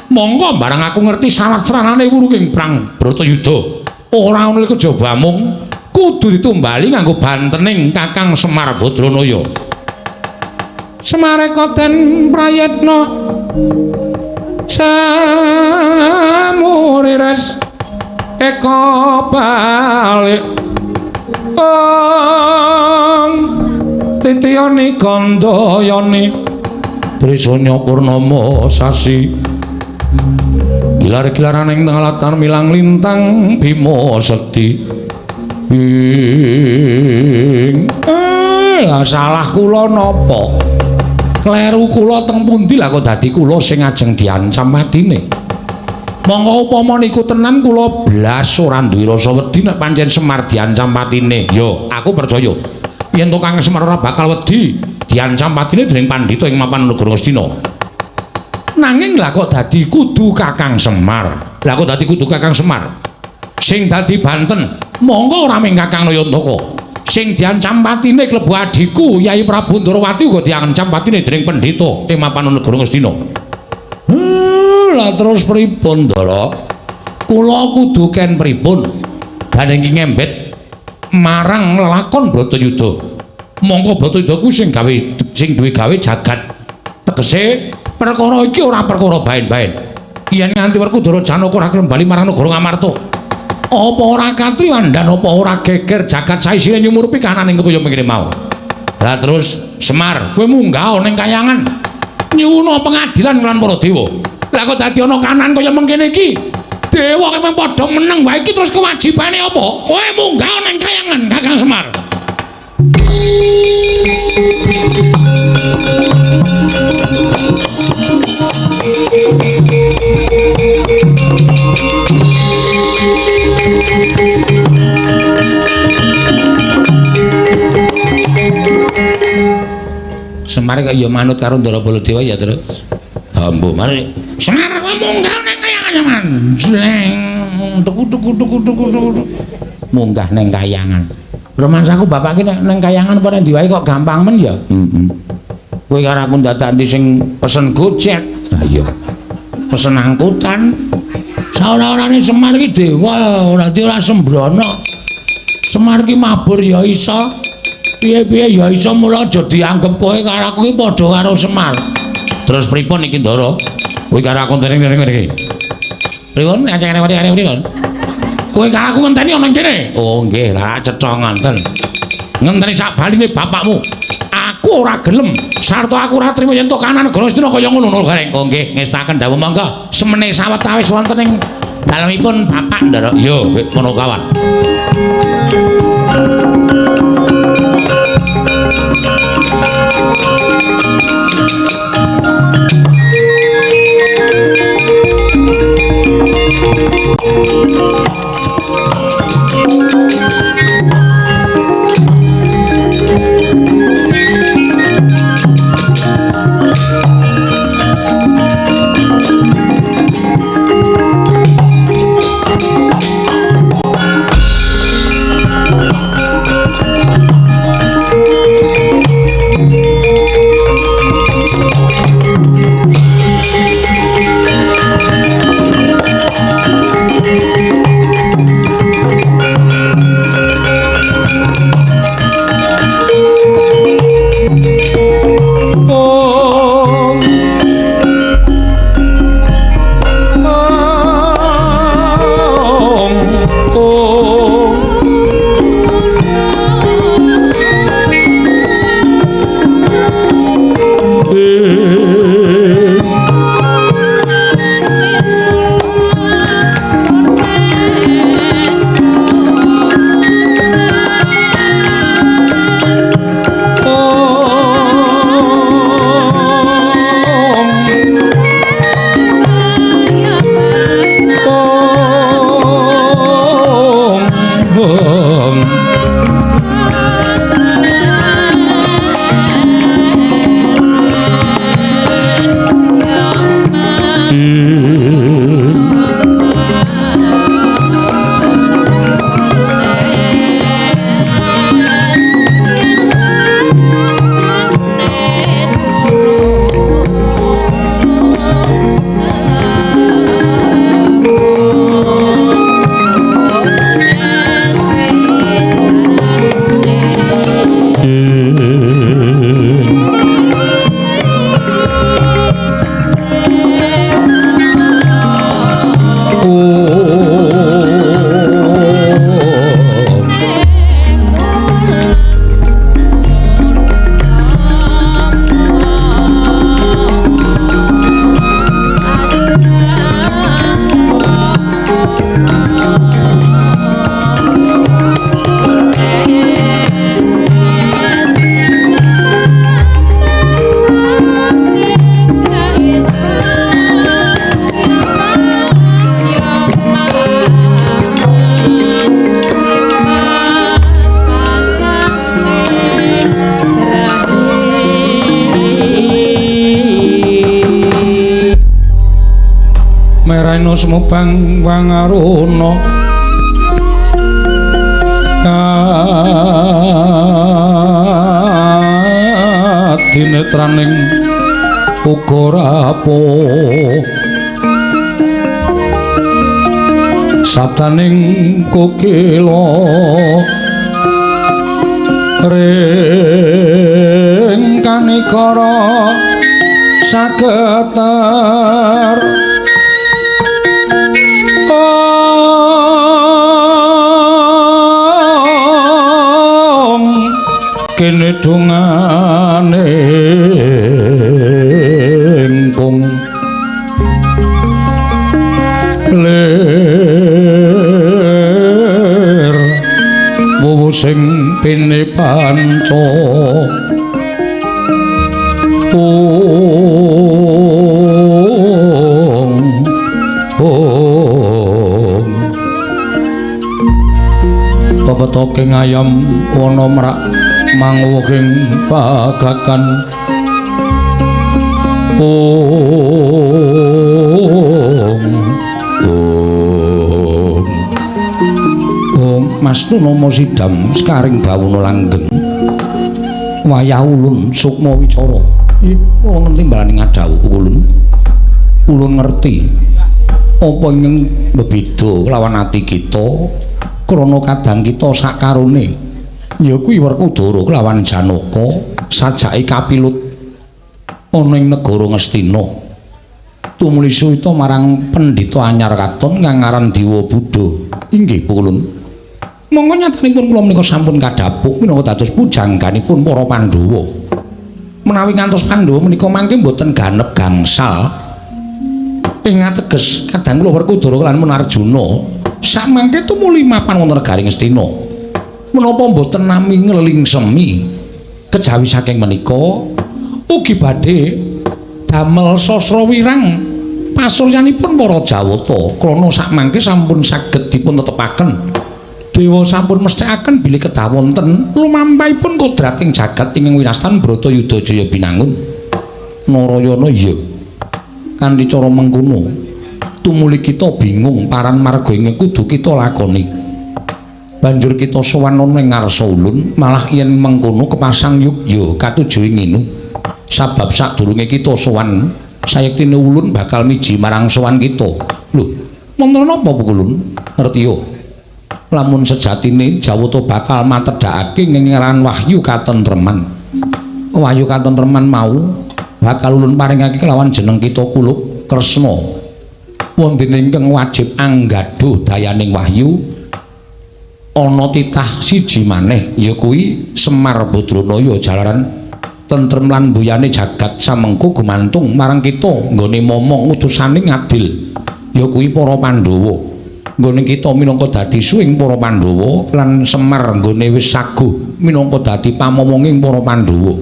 Monggo barang aku ngerti syarat sranane wurunging perang Bratayuda. Ora ana kejaba mung kudu ditumbali nganggo bantening Kakang Semar Badranaya. Semareka den prayitna samurires eka balik ong titiyani gandayani Trisanya purnama sasi gilar-gilaran ing tengah milang lintang Bima Sekti. Ing lah salah kula napa? Kleru kula teng pundi lah kok dadi kula sing ajeng diancam matine. Monggo upama niku tenan kula blas ora duwe rasa wedi nek pancen Semar diancam patine. Yo, aku percaya. Yen to Kang Semar ora bakal wedi diancam patine dening pandhita ing mapan negara Ngastina. Nanging lah kok dadi kudu Kakang Semar. Lah kok dadi kudu Kakang Semar. Sing dadi Banten, monggo ora mung Kakang Nayantaka. Sing diancam patine klebu adhiku Yai Prabu Ndorowati uga diancam patine dening pendhita ing mapan negara Ngastina. Lah terus pripun, Ndara? Kula kudu ken pripun? Gandeng iki ngembet marang lelakon Bratayuda. Mongko Bratayuda kuwi sing gawe sing duwe gawe jagat. Tegese perkara iki ora perkara baen-baen. Yen nganti Werkudara Janaka ora gelem bali marang negara Ngamarta, Apa ora katriwandan, apa ora geger jagat saisine nyumurupi kahanan ing kaya mengkene mau. Lah terus Semar, kowe munggah ning kayangan nyuwuna pengadilan lan para dewa. Lah kok dadi ana kahanan kaya mengkene iki? Dewa ki mung padha meneng wae iki terus kewajibane apa? Kowe munggah ning kayangan Kakang Semar. Semar kok ya manut karo Ndara Baladewa ya, Tru. Ambo mari. Semar kowe munggah ning kayangan, Man. Jleng tuku tuku tuku tuku tuku. Munggah ning kayangan. Romansaku bapak ki nek ning kayangan apa ning ndi wae kok gampang men ya? Heeh. Kowe karo aku dadak ndi sing pesen Gojek. Ha iya. Pesen angkutan. Saora-orane Semar ki dewa, ora ora sembrono. Semar ki mabur ya iso. Piye-piye ya iso, mula aja dianggep kowe karo aku ki padha karo Semar. Terus pripun iki, Ndara? Kowe karo aku ngenteni ngene iki. Pripun? Ngene pripun? Kowe karo aku ngenteni ana kene. Oh nggih, lah cetha ngonten. Ngenteni sak baline bapakmu. Aku ora gelem, sarta aku ora trima yen to kanan negara Astina kaya ngono lho, Gareng. Oh nggih, ngestaken dawuh monggo. Semene sawetawis wonten ing dalemipun bapak, Ndara. Iya, ngono kawan. Meraino semubang wangaruna kadinetraning uga rapuh sabdaning kokila ring kanikara sageter. Kene dungane ingkung lir wuwu sing pene panca ung ung pepetoking ayam wana mrak manguwuhing pagakan ung ung ung Mas Tunama sidam sekaring bawana langgeng wayah ulun sukma wicara. Wonten timbalane ngadhawuh ulun. Ulun ngerti apa ingkang bebeda lawan ati kita krana kadang kita sakarone ya kuwi Werkudara kelawan Janaka sajake kapilut ana ing negara Ngastina. Tumuli suwita marang pendhita anyar katon kang aran Dewa Buddha. Inggih ulun. Monggo nyatanipun kula menika sampun kadhapuk minangka dados pujangganipun para Pandhawa. Menawi ngantos Pandhawa menika mangke mboten ganep gangsal ing ateges kadang kula Werkudara lan Arjuna samangke tumuli mapan wonten negari Ngastina. Menapa mboten nami nglelingsemi kejawi saking menika ugi badhe damel sastra wirang pasuryanipun para Jawata krana sakmangke sampun saged dipun tetepaken dewa sampun mesthekaken bilih kedah wonten lumampahipun kodrating jagat ingkang winastan Bratayuda Jaya Binangun. Narayana iya kanthi cara mengkono tumuli kita bingung paran marga ingkang kudu kita lakoni. Banjur kita sowan ana ing ngarsa ulun malah yen mengkono kepasang yuk katuju nginu sabab sadurunge kita sowan sayektine ulun bakal miji marang sowan kita. Lho wonten napa ulun ngerti yo lamun sejatine Jawata bakal matedhakake ngengeran wahyu katentreman. Wahyu katentreman mau bakal ulun paringake kelawan jeneng kita kulup Kresna. Wonten ingkang wajib anggadhuh dayaning wahyu ana titah siji maneh ya kuwi Semar Badranaya jalaran tentrem lan buyane jagat samengko gumantung marang kita nggone momong utusane ngadil ya kuwi para Pandhawa. Nggone kita minangka dadi suwing para Pandhawa lan Semar nggone wis saguh minangka dadi pamomonging para Pandhawa.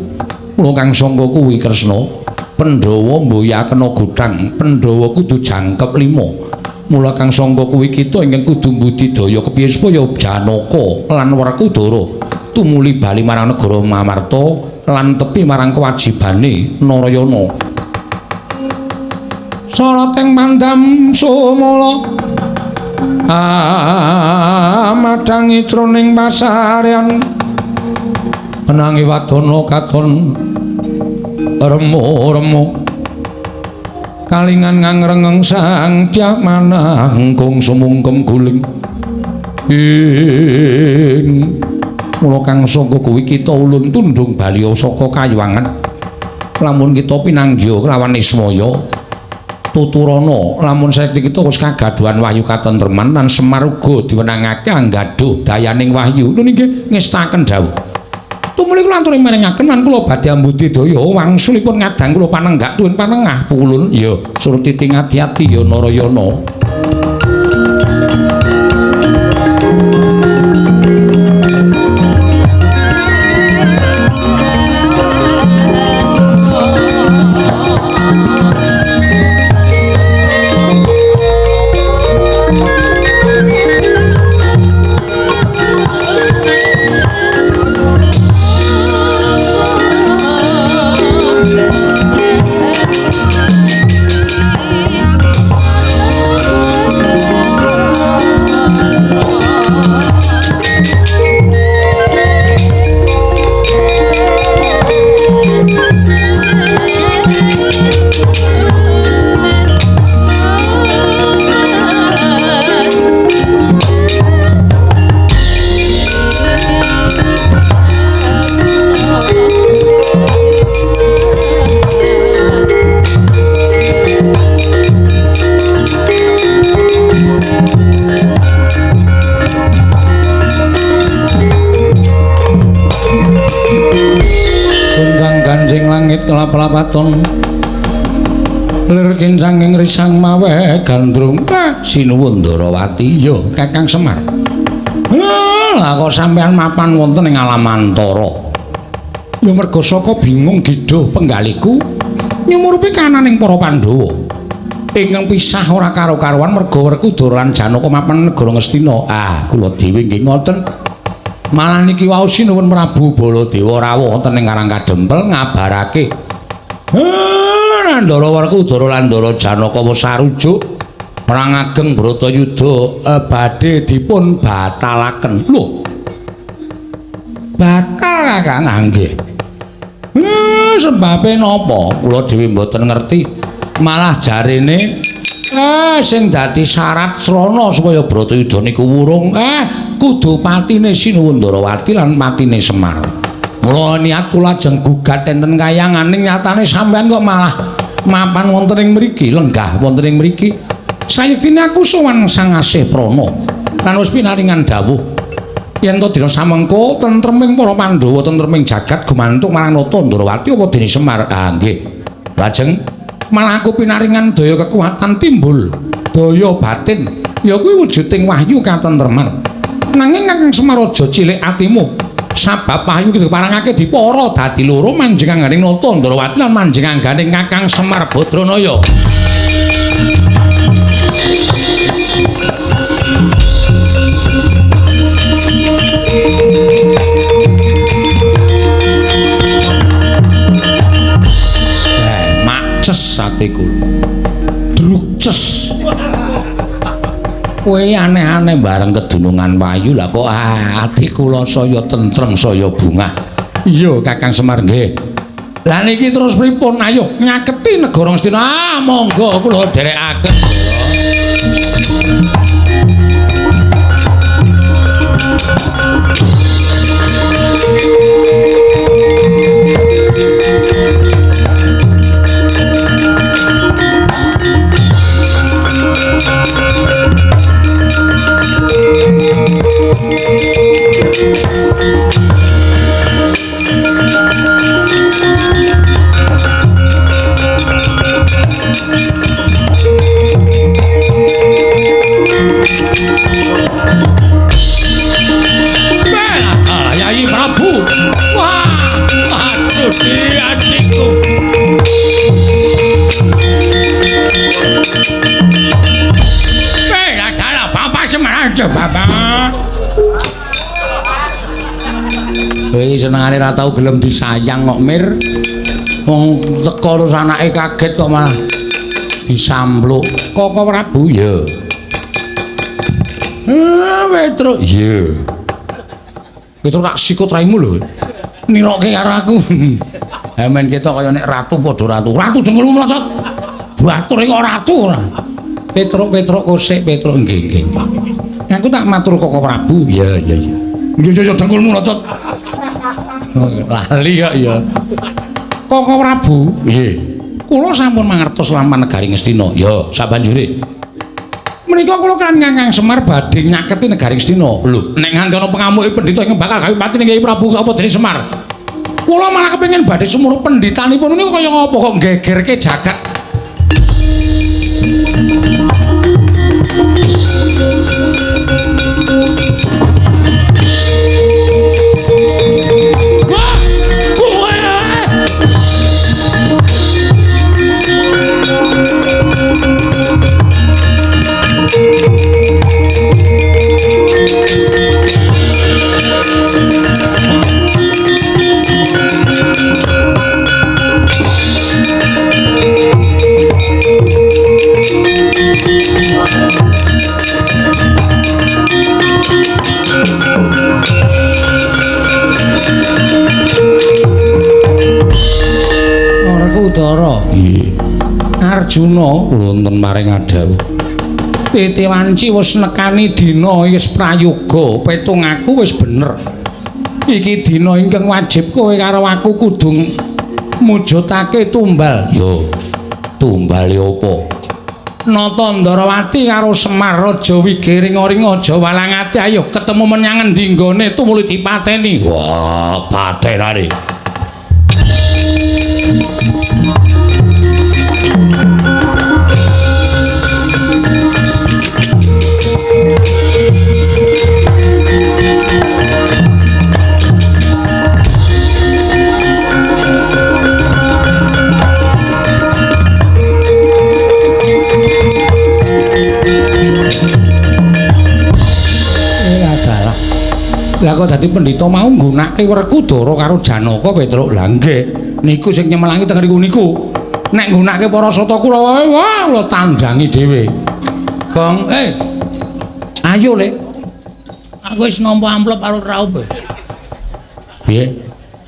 Mula kang sangka kuwi Kresna, Pandhawa mboya kena godhang, Pandhawa kudu jangkep lima. Mula kang sangka kuwi kita ingkang kudu mbudidaya kepiye supaya Janaka lan Werkudara tumuli bali marang negara Ngamarta lan tepi marang kewajibane Narayana. Sarating pandam sumala amadhangi jroning pasaryan menangi wadana katon remo-remo kalingan ngangrengeng sang manah engkung sumungkem guling ing mula kang saka kuwi kita ulun tundung baliya saka kayuwangan lamun kita pinanggih kelawan Ismaya tuturana lamun saekti kita wis kagaduhan wahyu katentreman lan Semar uga diwenangake anggadhuh dayaning wahyu. Lho nggih ngestaken dawuh. Tumuli kula aturi maringaken lan kula badhe ambudidaya wangsulipun ngadang kula panenggak tuwin panengah pulun. Ya surtiti ngati-ati ya Narayana. waton lir kincang ing risang maweh gandrung. Sinuwun Ndarawati. Ya Kakang Semar. Lah kok sampean mapan wonten ing Alamantara? Ya merga saka bingung gidhuh penggaliku nyumurupi kananing para Pandhawa. Ingkang pisah ora karo-karuan merga Werkudara lan Janaka mapan negara Ngastina. Ah, kula dhewe nggih ngoten. Malah niki wau sinuwun Prabu Baladewa rawuh wonten ing Karang Kadempel ngabarake Ndara Werkudara lan Ndara Janaka wis sarujuk perang ageng Bratayuda badhe dipun batalaken. Lho. Batal Kakang? Nggih. Sebabe napa? Kula dhewe mboten ngerti. Malah jarene sing dadi syarat srana supaya Bratayuda niku wurung kudu patine Sinuwun Ndarawati lan patine Semar. Mula niat kula ajeng gugat enten kayangan ning nyatane sampean kok malah mapan wonten ing mriki, lenggah wonten ing mriki. Sayektine aku sowan Sang Asih Prana lan wis pinaringan dawuh yen to dina samengko tentreming para Pandhawa, tentreming jagat gumantung marang Nata Ndarawati apa dene Semar. Ah nggih. Lajeng malah aku pinaringan daya kekuatan timbul daya batin ya kuwi wujuding wahyu katentreman. Nanging Kakang Semar aja cilik atimu, sabab wahyu ki diparangake dipara dadi loro, manjing angganing Nata Ndarawati lan manjing angganing Kakang Semar Badranaya. Makces atiku. Drukces. Kowe aneh-aneh bareng kedunungan wayu lah kok ati kula saya tentrem saya bungah. Iya Kakang Semar nggih. Lah niki terus pripun? Ayo nyaketi negara Ngastina. Ah monggo kula dherekaken. Yai Prabu. Wah, aduh adikku. Bela Bapak Semar aja Bapak. Kowe iki senengane ra tau gelem disayang kok Mir. Wong teko terus anake kaget kok malah disampluk. Koko Prabu ya. Petruk iya. Petruk tak sikut raimu lho. Niroke karo aku. Men ketok kaya nek ratu padha ratu. Ratu dengkulmu mlocot. Batur kok ratu ora. Petruk Petruk kosek Petruk nggih nggih. Aku tak matur Koko Prabu. Iya iya iya. Iya iya dengkulmu mlocot. Lali kok ya. Koko Prabu, nggih. Kula sampun mangertos laman negari Ngastina. Ya, sabanjure. Menika kula kan Kakang Semar badhe nyaketi negari Ngastina. Lho, nek nganti ana pengamuke pendhita ingkang bakal gawe patine Kyai Prabu apa dene Semar. Kula malah kepengin badhe sumurup pendhitanipun niku kaya ngapa kok nggegerke jagat. Wah, kowe. Werkudara. Nggih. Arjuna wonten maring adhawuh. Titi wanci wis nekani dina wis prayoga, petung aku wis bener. Iki dina ingkang wajib kowe karo aku kudu mujudake tumbal. Yo. Tumbale apa? Nata Ndarawati karo Semar Raja Wigiringa aja walang ati, ayo ketemu menyang endi nggone tumuli dipateni. Wah, patenane. Lah kok dadi pendhita mau nggunake Werkudara karo Janaka Petruk. Lah nggih, niku sing nyemelangi teng riku niku. Nek nggunake para sata Kurawa, wah kula tandhangi dhewe. Gong, ayo Le. Aku wis nampa amplop arep raup. Piye?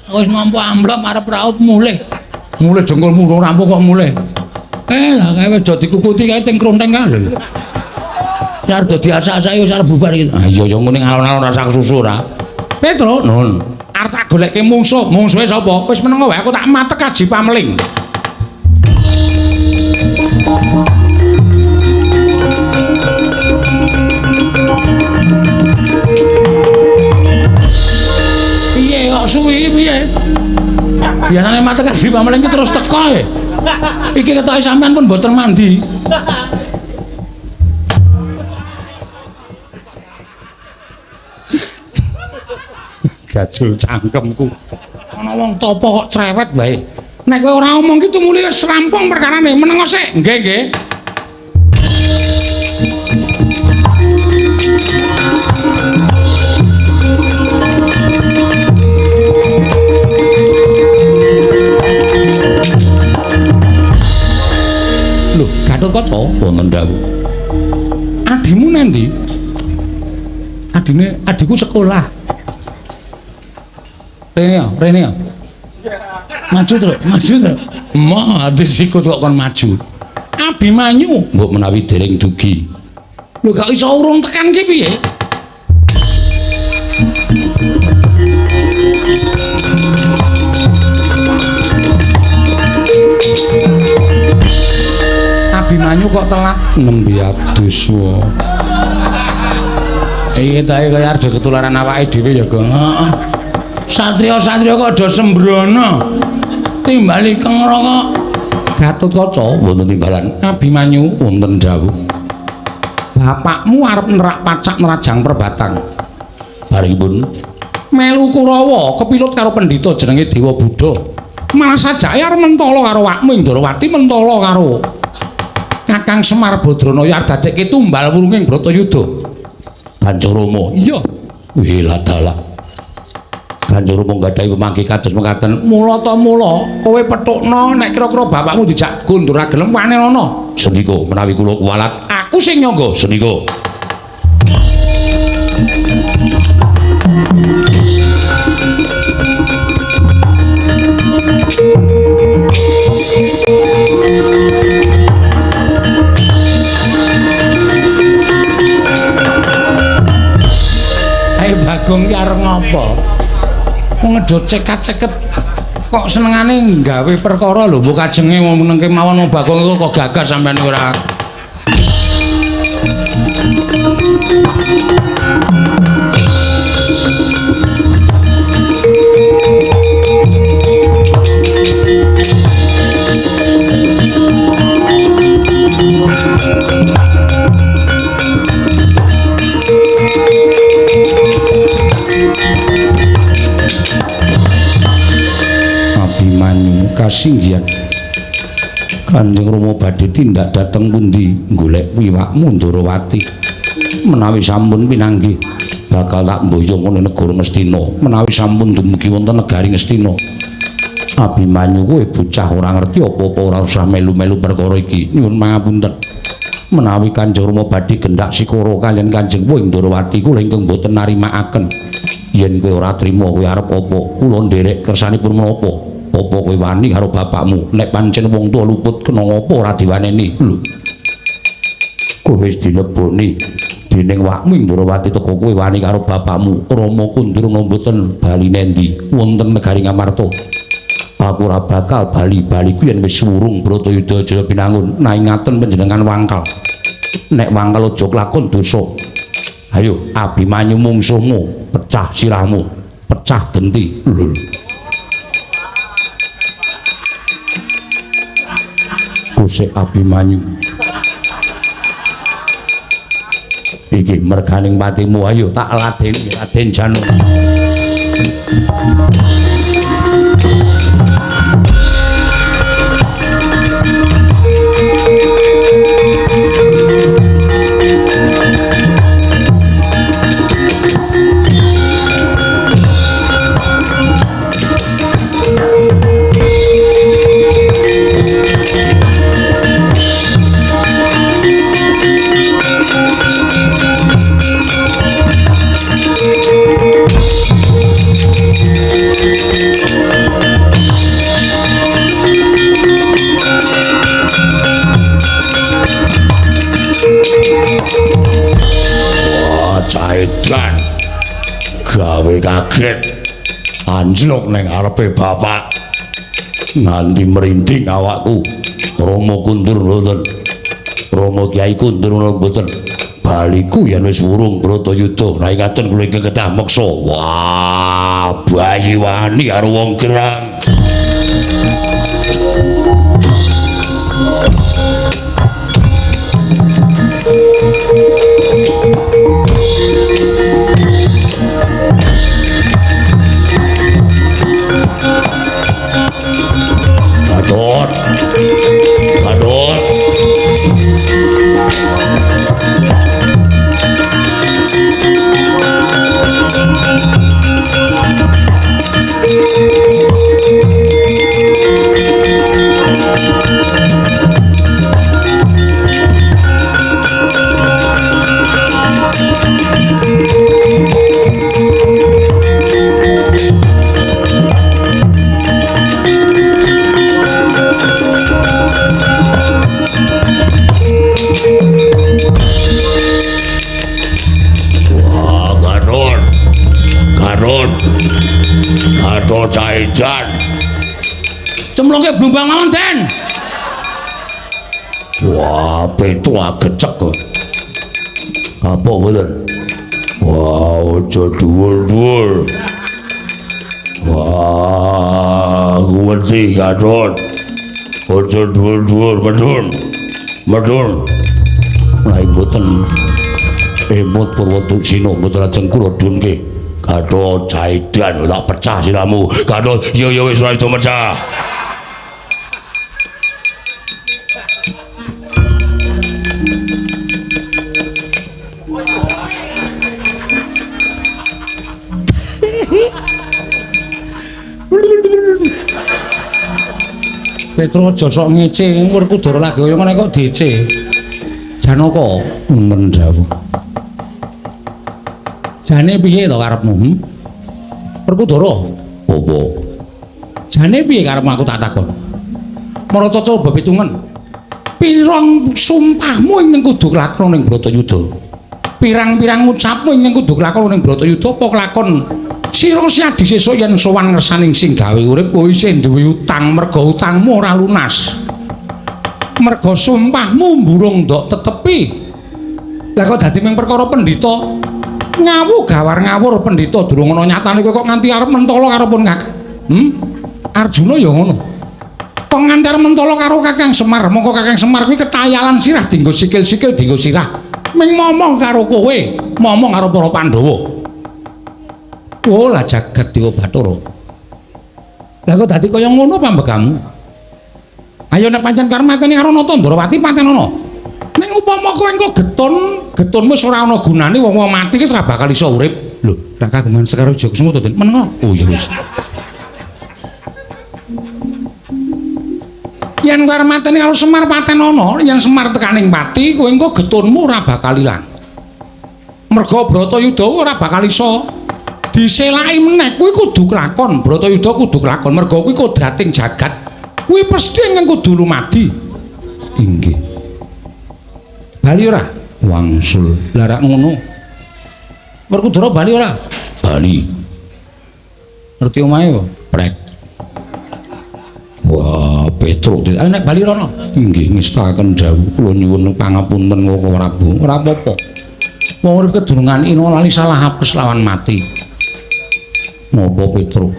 Aku wis nampa amplop arep raup mulih. Mulih jengkolmu ora rampung kok mulih. Lah kae wis do dikukuti kae teng kronteng kae lho. Arep dadi asak-asake wis arep bubar iki. Ah iya ya ngene alon-alon rasa kesusu ora. Petruk, nun. Arep tak golekke mungsuh. Mungsuhe sapa? Wis meneng wae aku tak matek aji pameling. Piye kok suwi piye? Biasane matek aji pameling iki terus teko e. Iki ketoke sampean pun mboten mandi. Gajul cangkemku. Ana wong topo kok cerewet wae. Nek kowe ora omong ki tumuli wis rampung perkarane. Menengo sik. Nggih, nggih. Lho, Gatotkaca wonten dawuh. Adimu nendi? Adine adiku sekolah. Rene ya, rene ya. Maju terus, maju terus. Emoh, ati sikut kok kon maju. Abimanyu mbok menawi dereng dugi. Lho gak iso urung tekan ki piye? Abimanyu kok telat nembe adus wae. Iki ta kaya arep ketularan awake dhewe ya, Gong. Heeh. Satria-satria kok do sembrono. Timbali kengro kok. Gatotkaca wonten timbalan. Abimanyu wonten dawuh. Bapakmu arep nerak pacak nerajang perbatang. Baripun melu Kurawa kepilut karo pendhita jenenge Dewa Buddha. Malah sajake arep mentala karo wakmu Indrawati mentala karo Kakang Semar Badranaya arep dadekke tumbal wurunging Bratayuda. Kancarama. Iya. Wih ladalah. Kancarama nggadahi pemangki kados mekaten. Mula ta mula kowe pethukna nek kira-kira bapakmu dijak gondor ra gelem wanenono. Sendika menawi kula kuwalat, aku sing nyangga. Sendika. Ayo Bagong ki arep ngopo? Wong do cekat-ceket kok senengane nggawe perkara lho mbok kajenge wong menengke mawon Bagong iku kok gagah sampean ora. Abimanyu kasinggihan. Kanjeng Rama badhe tindak dhateng pundi golek wiwakmu Ndrawati. Menawi sampun pinanggih bakal tak mboyong ana negara Ngastina. Menawi sampun dumugi wonten negari Ngastina. Abimanyu kowe bocah ora ngerti apa-apa ora usah melu-melu perkara iki. Nyuwun pangapunten. Menawi Kanjeng Rama badhe gendak sikara kaliyan Kanjeng Ndrawati kula ingkang boten narimakaken. Yen kowe ora trima kowe arep apa? Kula nderek kersanipun menapa? Apa kowe wani karo bapakmu? Nek pancen wong tuwa luput kena ngapa ora diwaneni? Lho. Kowe wis dileboni dening wakmu Indrawati teka kowe wani karo bapakmu. Rama Kundruna mboten bali nendi wonten negari Ngamarta. Aku ora bakal bali-bali ku yen wis wurung Bratayuda Jaya Binangun. Naingaten panjenengan wangkal. Nek wangkal aja kelakon dosa. Ayo Abimanyu mungsuhmu, pecah sirahmu, pecah genti. Lho. Kusik Abimanyu. Iki merganing patimu, ayo tak ladeni Raden Janaka. Caedan. Gawe kaget. Anjlok ning arepe bapak. Nganti merinding awakku. Rama kundur mboten. Rama Kyai kundur mboten. Baliku yen wis wurung Bratayuda. Nah ngaten kula ingkang kedah meksa. Wah, bayi wani karo wong gerang. Gadot. Gadot. Wah, Gadot. Gadot. Gadot Caidan. Cemplungke blumbang mawon, Den. Wah, Petro agecek kok. Kapok mboten. Wah, aja dhuwur-dhuwur. Wah, aku wedi Gadot. Aja dhuwur-dhuwur, medhun. Medhun. Lah mboten emut Purwoduksina mboten ajeng kula dunke. Gadot Caidan tak pecah siramu. Gadot, yo yo wis ora iso mecah. Petro aja sok ngece, Werkudara lagi kaya ngene kok diece. Janaka Wonten dawuh. Jane piye to karepmu? Hmm? Werkudara, Apa? jane piye karepmu aku tak takon. Marataca bepitungan. Pirang sumpahmu ingkang kudu kelakon ning Bratayuda? Pirang-pirang ucapmu ingkang kudu kelakon ning Bratayuda apa kelakon sira siadi sesuk yen sowan ngersaning sing gawe urip kowe isih duwe utang merga utangmu ora lunas. Merga sumpahmu mburung ndok tetepi. Lah kok dadi ming perkara pendhita ngawu gawar ngawur pendhita durung ana nyatane kowe kok nganti arep mentala karo pun Kakang. Hmm? Arjuna ya ngono. Kok nganti arep mentala karo Kakang Semar, mongko Kakang Semar kuwi ketayalan sirah dienggo sikil-sikil dienggo sirah. Ming momong karo kowe, momong karo para Pandhawa. Oh lah jagat Dewa Bathara. Lah kok dadi kaya ngono pambekamu? Ayo nek pancen karep mateni karo Nata Ndrawati pancen ana. Ning upama kowe engko getun, getunmu wis ora ana gunane wong-wong mati ki ora bakal iso urip. Lho, ra kagungan Sekar Wijaya Kusuma to, Den? Menengo. Oh iya wis. Yen kowe arep mateni karo Semar paten ana, yen Semar tekaning pati kowe engko getunmu ora bakal ilang. Merga Bratayuda ora bakal iso diselaki meneh, kuwi kudu kelakon. Bratayuda kudu kelakon merga kuwi kodrating jagat. Kuwi pesthi ingkang kudu lumadi. Inggih. Bali ora? Wangsul. Lah rak ngono. Werkudara bali ora? Bali. Ngerti omahe kok? Prek. Wah, Petro. Ayo nek bali rono. Inggih ngestakaken dawuh kula nyuwun pangapunten Koko Prabu. Ora apa-apa. Wong urip kedurungan ina lali salah apes lawan mati. Napa Petro?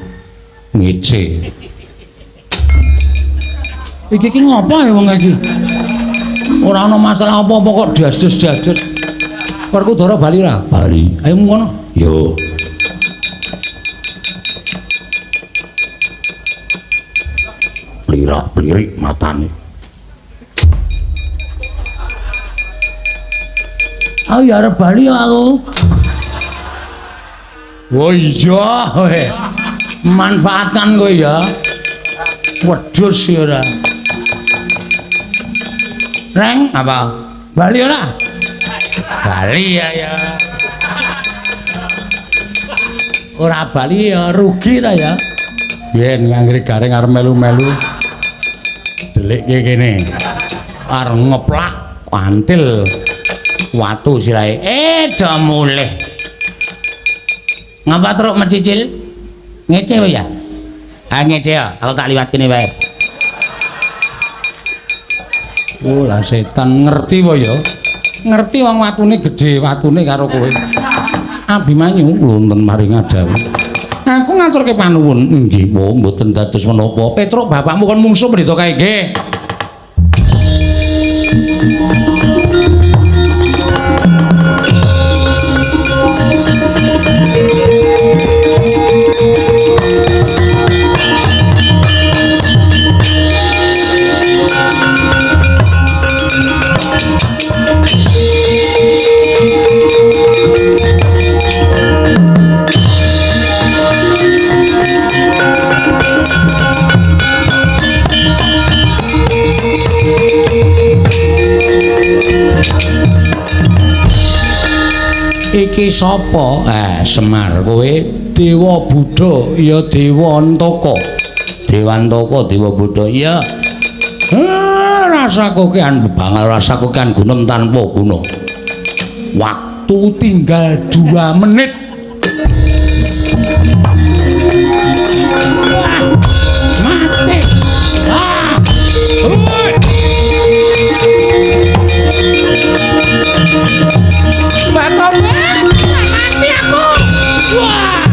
Ngece. Iki iki ngopo ya wong iki? Ora ana masalah apa-apa kok dasdes-dasdes. Werkudara bali ora? Bali. Ayo ngono. Yo. Plirak-plirik matane. Aku ya arep bali aku. Oh iya, kowe. Manfaatkan kowe ya. Wedhus ya ora. Reng apa? Bali ora? Bali ya ya. Ora bali ya rugi ta ya. Yen anggere gareng arep melu-melu delikke kene. Arep ngeplak antil watu sirahe. Do mulih. Ngapa truk mencicil? Ngece wae ya? Ah ngece ya, aku tak liwat kene wae. Oh lah setan ngerti wae ya. Ngerti wong watune gedhe watune karo kowe. Abimanyu wonten maring adawu. Aku ngaturke panuwun nggih, mboten dados menapa. Petruk bapakmu kon mungsuh pendeta kae nggih. Iki sapa? Semar kowe Dewa Buddha ya Dewa Antaka. Dewa Antaka, Dewa Buddha iya. Rasa kokean bebangal, rasa kokean gunem tanpa guna. Waktu tinggal 2 menit. Wah, mati. Ah. Batok mati aku. Wah.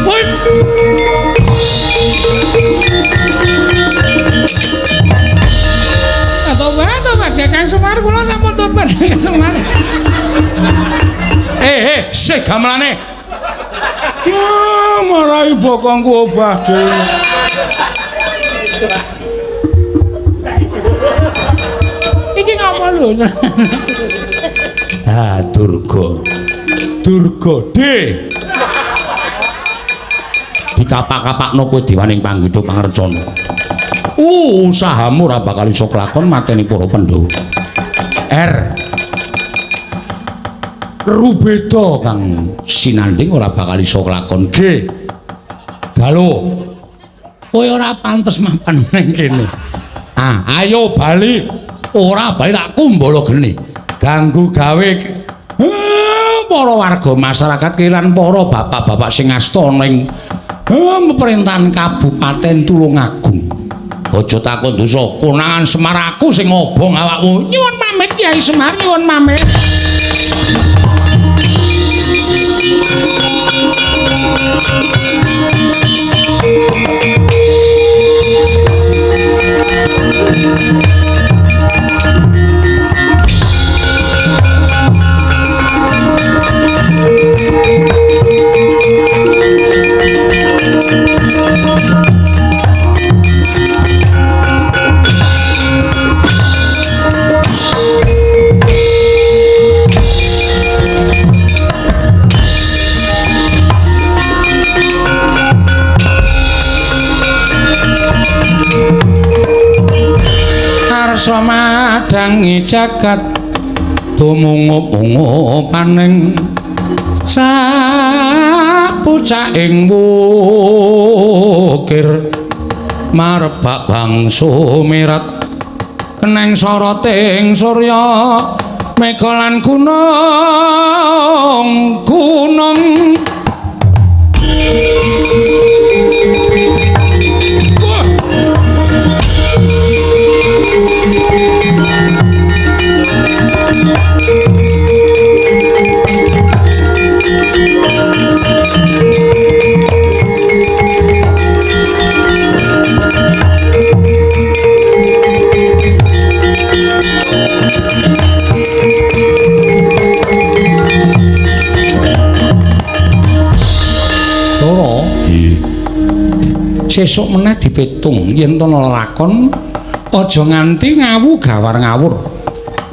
Woi. Tobat, Kakang Semar kula sampun tobat Kakang Semar. Sik gamelane. Ya marai bokongku obah dhewe. Iki ngapa lho? Ah, Durga. Durga D. Dikapak-kapakno kowe diwaning panggidha pangrecana. Usahamu ora bakal iso kelakon mateni para Pandhawa. R. Rubeda kang sinanding ora bakal iso kelakon. G. Galuh. Kowe ora pantes mapan ning kene. Ah, ayo bali. Ora bali tak kumbala geni. Ganggu gawe para warga masyarakat lan para bapak-bapak sing asta ning pemerintahan Kabupaten Tulungagung. Aja takon dosa, konangan Semar aku sing ngobong awakmu. Nyuwun pamit Kyai Semar, nyuwun pamit. Arsa madangi jagat tumungup-ungupaning sapucaking wukir marebak bangsa mirat keneng soroting surya mega lan gunung gunung. Sesuk meneh dipitung yen to lakon aja nganti ngawu gawar ngawur.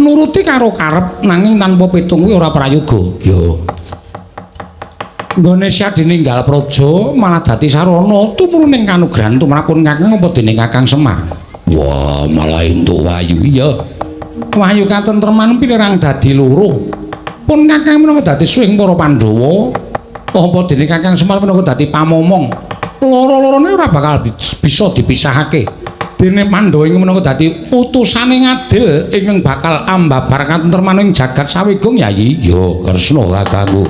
Nuruti karo karep nanging tanpa pitung kuwi ora prayoga. Ya. Nggone Syadi ninggal praja malah dadi sarana tumurun ing kanugrahan tumrapun Kakang apa dening Kakang Semar. Wah, malah entuk wayu iya. Wahyu katentreman pinirang dadi loro. Pun Kakang minangka dadi suwing para Pandhawa, apa dene Kakang Semar minangka dadi pamomong. Loro-lorone ora bakal bisa dipisahake. Dene Pandhawa ing minangka dadi utusane ngadil ingkang bakal ambabar katentreman ing jagat sawigung Yayi. Ya, Kresna kakangku.